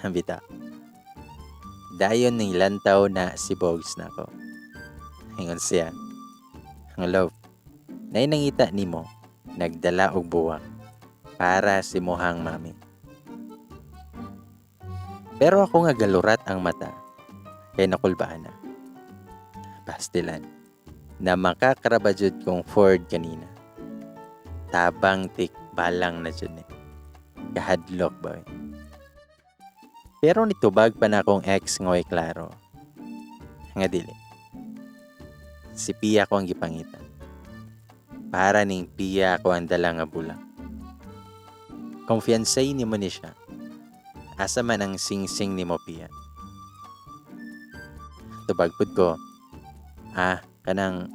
Bita. Dayon ning lantaw na si Bogs nako. Ingon siya, "Ang love, nay nangita nimo, nagdala og buwak para sa imuhang mami." Pero ako nga galurat ang mata, kay nakulbaan na. Pastilan, na makakaraba jud kong Ford kanina. Tabang tik balang na jud ni. Kahadlok ba eh. Pero nitubag pa na akong ex ngoy klaro nga dili. Si Pia ko ang gipangita. Para ning Pia ko ang dala nga bulak. Kung fiancé nimo ni siya, asa man ang singsing nimo, Pia? Tubag pud ko, "Ah, kanang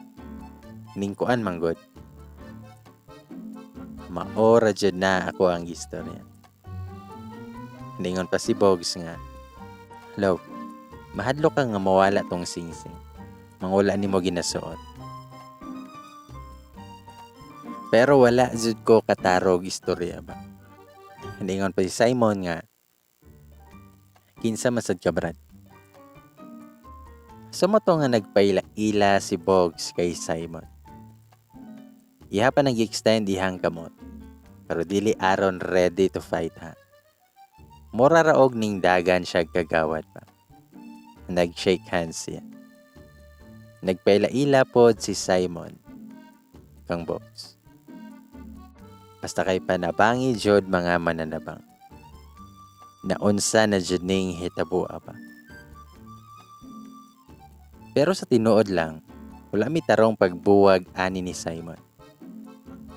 ningkuan manggod." Maora jud na ako ang istorya. Ningon pa si Bogs nga, "Love, mahadlok ka nga mawala tong singsing. Mangula nimo ginasuot." Pero wala jud ko katarog istorya ba. Ningon pa si Simon nga, "Kinsa man sad ka, Brad?" Sa mao to nga nagpaila-ila si Bogs kay Simon. Iha pa nang gi-extend ihang kamot. Pero dili aron ready to fight ha. Mura raog ning dagan siya kagawad pa. Nag-shake hands siya. Nagpaila-ila pod si Simon kang Bogs. Basta kay panabangi jud mga mananabang. Naunsa na jud ning hitabua pa. Pero sa tinuod lang, wala mi tarong pagbuwag ani ni Simon.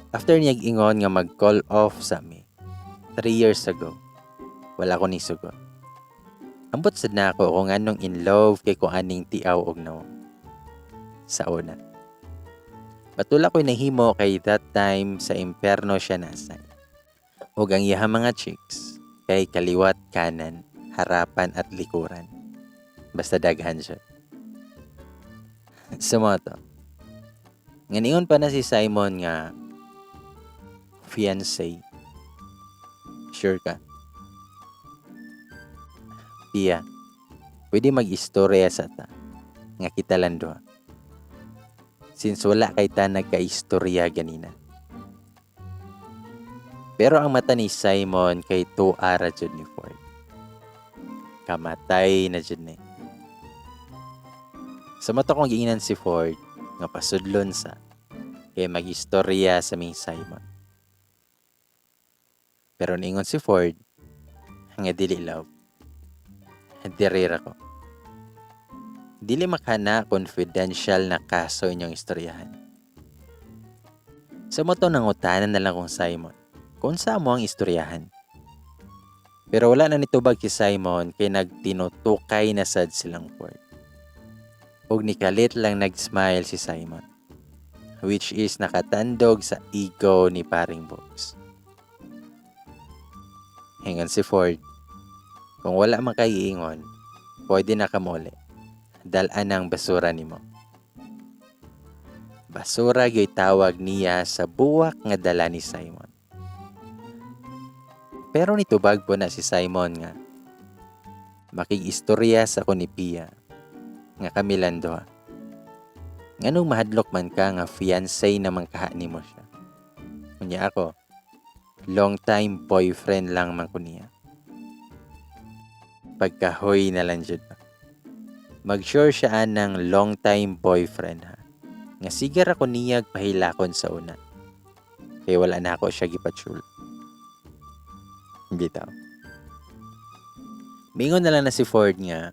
After niya ingon nga mag-call off sa mi, 3 years ago, wala ko ni sugot. Ambot sad na ako kung anong in love kay ko aning tiaw og nawong. Sa una. Batula ko'y nahimo kay that time sa imperno siya nasay. Ug ang iyaha mga chicks kay kaliwat kanan, harapan at likuran. Basta daghan siya. Sumoto. Nganingon pa na si Simon nga, "Fiancé. Sure ka? Pia, pwede mag-istorya sa ta nga kita lang duha. Since wala kay ta nagka-istorya ganina." Pero ang mata ni Simon kay tuara jud ni Ford. Kamatay na jud ni. Sa mata kong giingnan si Ford nga pasudlon sa kay mag-istorya sa ming Simon. Pero niingon si Ford nga dili, love. Diri ra ko. Dili makana confidential na kaso inyong istoryahan. Sa mao to nangutanan na lang kong Simon kung sa mo ang istoryahan. Pero wala na nitubag si Simon kay nagtinutukay na sad silang Ford. Ug nikalit lang nag-smile si Simon, which is nakatandog sa ego ni paring Bogs. Ingon si Ford, "Kung wala man kay iingon, pwede na kamuli. Dalaan ang basura nimo." Basura gyoy tawag niya sa buwak nga dala ni Simon. Pero nitubag po na si Simon nga, "Makig-istorya sa ko ni Pia nga kami lang duha. Nganong mahadlok man ka nga fiancé naman kaha nimo siya? Unya ako, long time boyfriend lang man ko niya." Pagkahoy na lang jud ba. Mag-sure siya ng long time boyfriend ha. Nga sigar ako niyag pahilakon sa una. Kaya wala na ako siya gipatsul. Bitaw. Mingon na lang na si Ford nga,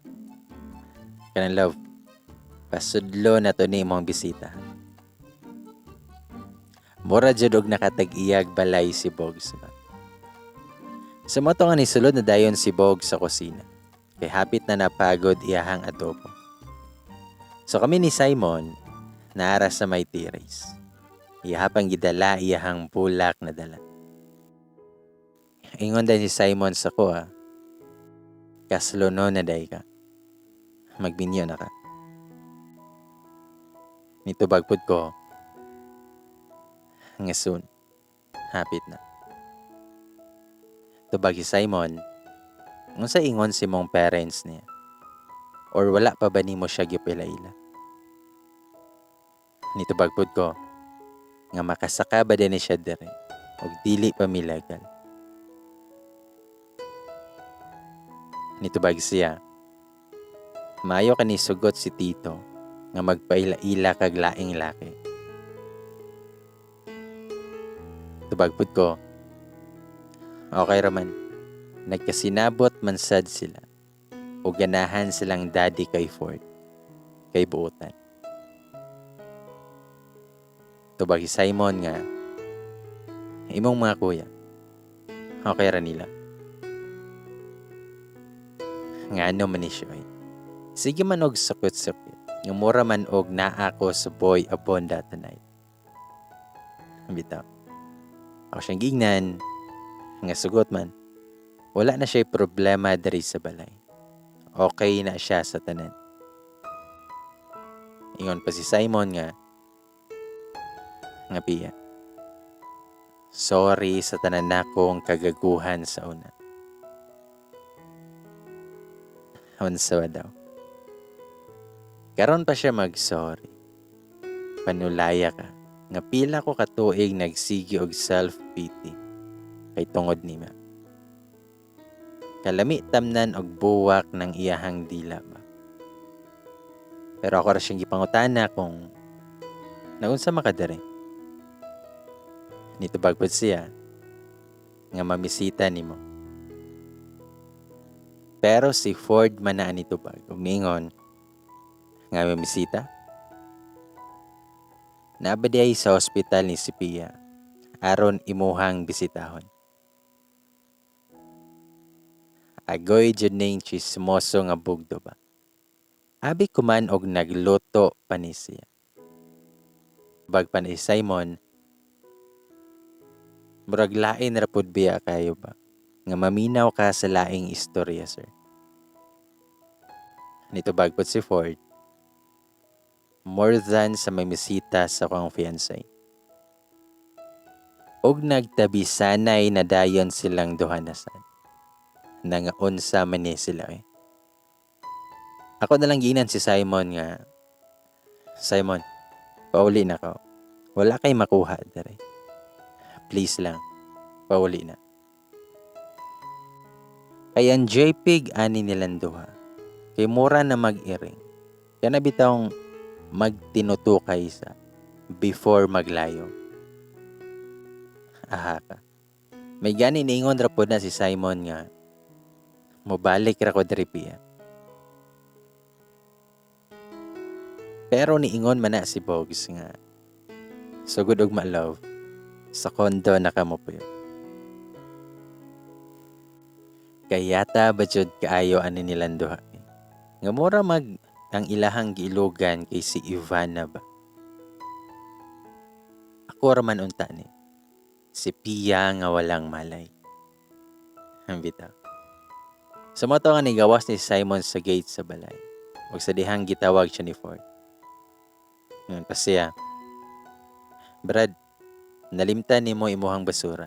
"Kanang love, pasudlo na to ni imong bisita." Mura jud og nakatag-iyag balay si Bogs ba. Sa mao to nga nisulod na dayon si Bogs sa kusina. Kay hapit na napagod iyahang adobo. So kami ni Simon, naara sa may terrace. Iyahapang gidala iyahang bulak na dala. Ingon din si Simon sa ko ah, kaslono na day ka. Magbinyo na ka. Nitubag pud ko, nga soon, hapit na. Tubag si Simon, unsa ingon si mong parents niya? Or wala pa ba nimo siya gipila-ila? Nitubag pud ko, nga makasaka ba din siya dire, og dili pa mi legal. Nitubag siya, maayo ka ni sugot si Tito nga magpaila-ila kag laing laki. Tubag pud ko, okay raman, nagkasinabot man sad sila o ganahan silang daddy kay Ford, kay buotan. Tubag si Simon nga, imong mga kuya, okay ra nila. Nga ano man ni siya ay. Sige man og sakit-sakit, nga mura man og naa ko sa Boy Abunda tonight. Bitaw. Ako siyang gignan, nga sugot man, wala na siya'y problema diri sa balay. Okay na siya sa tanan. Ingon pa si Simon nga, nga Pia, sorry sa tanan nakong kagaguhan sa una. Unsa ba daw? Karon pa siya mag-sorry. Panulaya ka, nga pila ko katuig nagsigi og self-pity kay tungod nima. Kalami tamnan og buwak ng iyahang dila ba. Pero ako ra siyang gipangutana kung naunsa makadiri. Nitubag pod siya nga mamisita nimo. Pero si Ford man na nitubag ug niingon nga mamisita. Naa ba diay sa ospital ni si Pia aron imuhang bisitahon. Agoy jud ning chismoso nga bugdo ba. Abi kuman og nagluto pa ni siya. Bag pa ni Simon, murag lain ra pud biya kayo ba nga maminaw ka sa laing istorya, sir. Nitubag pud si Ford, more than sa may misita sa akong fiancé. Og nagtabisanay na dayon silang duha na sad. Nangaunsa man ni sila eh. Ako na lang ginan si Simon nga, Simon, pauli na ko. Wala kay makuha dere. Please lang, pauli na. Kay ang JPEG ani nilang duha. Kay mura na mag-iring. Kaya bitawng magtinutukay sa before maglayo. Aha ka. May gani niingon ra pod na si Simon nga mobalik ra ko diri Pia. Pero niingon man na si Bogs nga sugod og ma-love sa kondo na kamo puyo. Kayata ba jud kaayo ani nilang duha? Nga mura mag ang ilahang giilugan kay si Ivana ba. Ako ra man unta ni si Pia nga walang malay. Ang bitaw. Sa mga nga nigawas ni Simon sa gate sa balay. Ug sa dihang gitawag siya ni Ford. Ngayon pa siya, Brad, nalimtan nimo imuhang basura.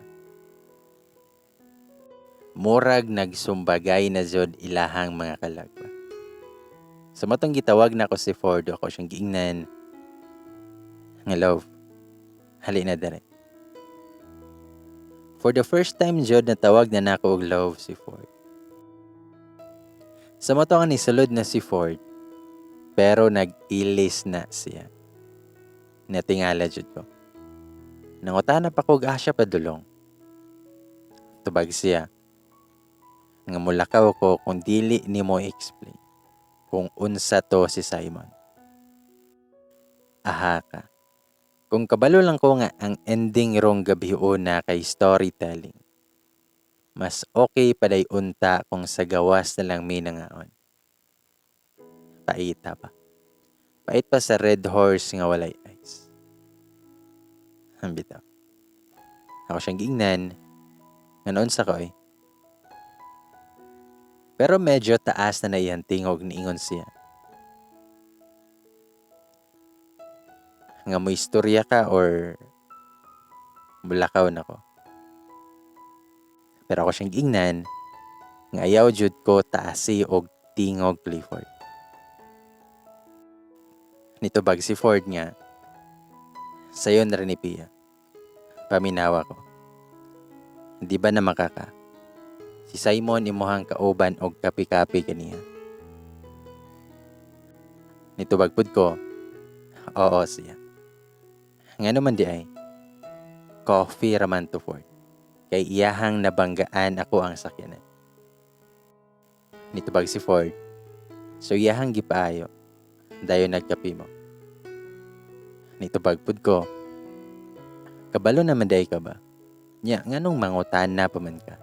Murag nagsumbagay na jud ilahang mga kalagba. Sa matong gitawag na ko si Ford, ako siyang giingnan nga love, hali na dere. For the first time jud natawag na nako og love si Ford. Sa mato nga nisulod na si Ford, pero nag-ilis na siya. Natingala jud ko. Nangutana pa ko og asya padulong. Tubag siya nga mulakaw ko kung dili nimo i-explain kung unsa to si Simon. Aha ka. Kung kabalo lang ko nga ang ending rong gabi una kay storytelling. Mas okay paday unta kung sa gawas na lang mi nangaon. Paita pa. Pait pa sa Red Horse nga walay ice. Ang bitaw. Ako siyang giingnan, nga noon sa ko eh. Pero medyo taas na iyang tingog, niingon siya. Nga mo istorya ka or mulakaw na ko. Pero ako siyang giingnan, nga ayaw jud ko taasi og tingog Clifford. Nitubag si Ford nga, sayo na rin ni Pia. Paminawa ko. Di ba na makaka? Si Simon imuhang kauban og kapi-kapi kaniya. Nitubag pud ko, oo siya. Nga naman di ay, coffee raman to Ford. Kay iyahang nabanggaan ako ang sakyanan. Nitubag si Ford, so iyahang gipaayo, dayon nagkapi mo. Nitubag pud ko, kabalo naman day ka ba? Nya, nganong mangutana pa man ka?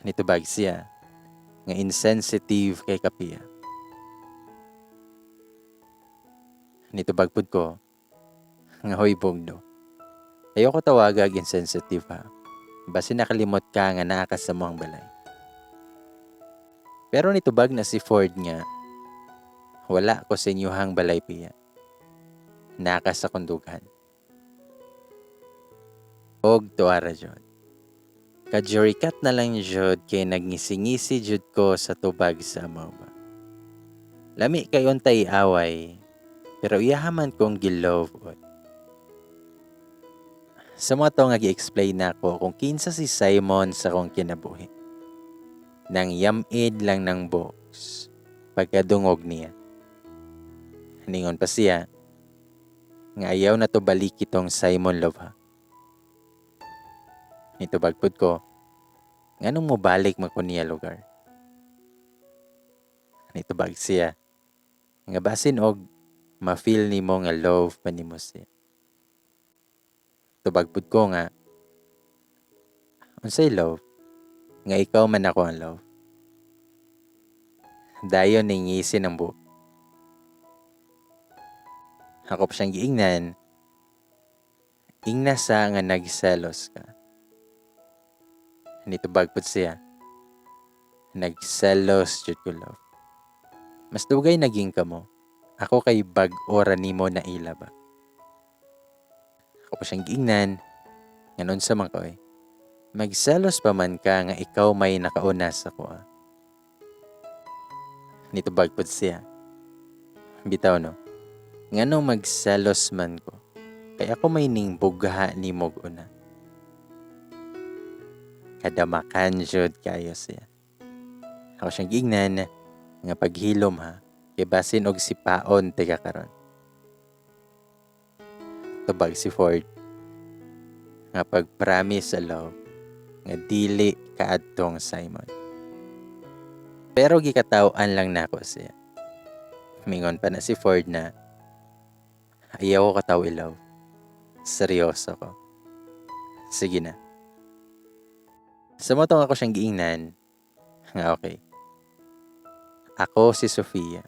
Nitubag siya, nga insensitive kay kapiya. Nitubag pud ko, nga hoy bugdo. Ayoko tawagag insensitive ha. Basi nakalimot ka nga naa ka sa muang balay. Pero nitubag na si Ford nga, wala ko sa inyuhang balay piya. Naa ka sa kondughan. Og tuara jud. Kajurikat na lang jud kay nagngisi-ngisi jud ko sa tubag sa amaw ba. Lami kay untay away, pero iyahaman kong gilove oy. Sa mga to nga gi-explain na ako kung kinsa si Simon sa akong kinabuhi. Nang yamid lang ng box pagkadungog niya. Ningon pa siya nga ayaw na to balik itong Simon love ha. Nitubag pud ko, nganong mobalik man ko niya lugar? Nitubag siya nga basin og ma-feel nimo nga love pa nimo siya. Tubag pud ko nga, unsay love? Nga ikaw man ako ang love. Dayon ningisi ng buhok. Hakop siyang giingnan, ingna sa nga nagselos ka. Nitubag pud siya, nagselos jud ko love. Mas dugay naging kamo, ako kay bag-o ra nimo na ila ba. Ako pa siyang giingnan, nganon sa man ko eh. Magselos pa man ka nga ikaw may nakauna sa kuha. Nitubag pud siya. Bitaw no, nganong magselos man ko, kay ako may ning bugha ni mog una. Kadamakan jud kayo siya. Ako siyang giingnan nga paghilom ha, kay basin og sipaon tiga karon. Tubag si Ford nga pag-promise sa love nga dili kaadtong Simon. Pero gikataw-an lang nako siya. Mingon pa na si Ford na ayaw ko kataw i-love. Seryoso ko. Sige na. Sa motong ako siyang giingnan, nga okay. Ako si Sofia.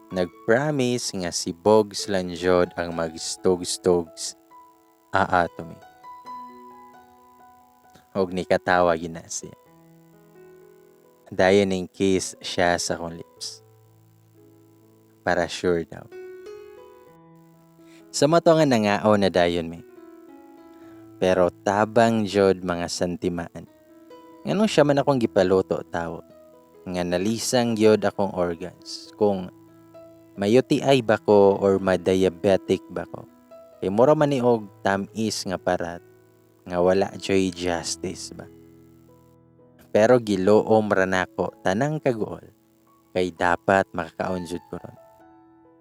Nag-promise nga si Bogs Lanjod ang magstog-stogs aatomi. Og ni katawa gina siya. Dayon ning kiss siya sa akong lips. Para sure daw. Sa mato nga nangao na dayon mi. Pero tabang jod mga santimaan. Nganong siya man akong gipaluto tawo. Nga nalisang gyud akong organs. Kung may UTI ba ko or ma-diabetic ba ko. Kay mura man ni og tam-is nga parat. Nga wala joy justice ba. Pero giloom ra nako tanang kaguol. Kay dapat makakaon jud ko ron.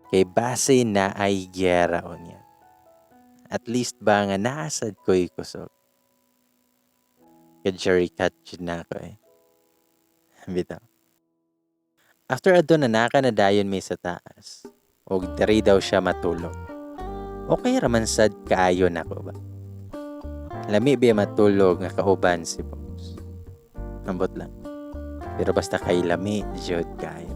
Kay base na ay gyera unya. At least ba nga naasad ko'y kusog. Ka-jerry cut jud na ako eh. Bitaw. After adto na naka na dayon may sa taas. Og diri daw siya matulog. Okay raman sad kaayo nako ba. Lami biya matulog nga kauban si boss. Ambot lang. Pero basta kay lami jud kayo.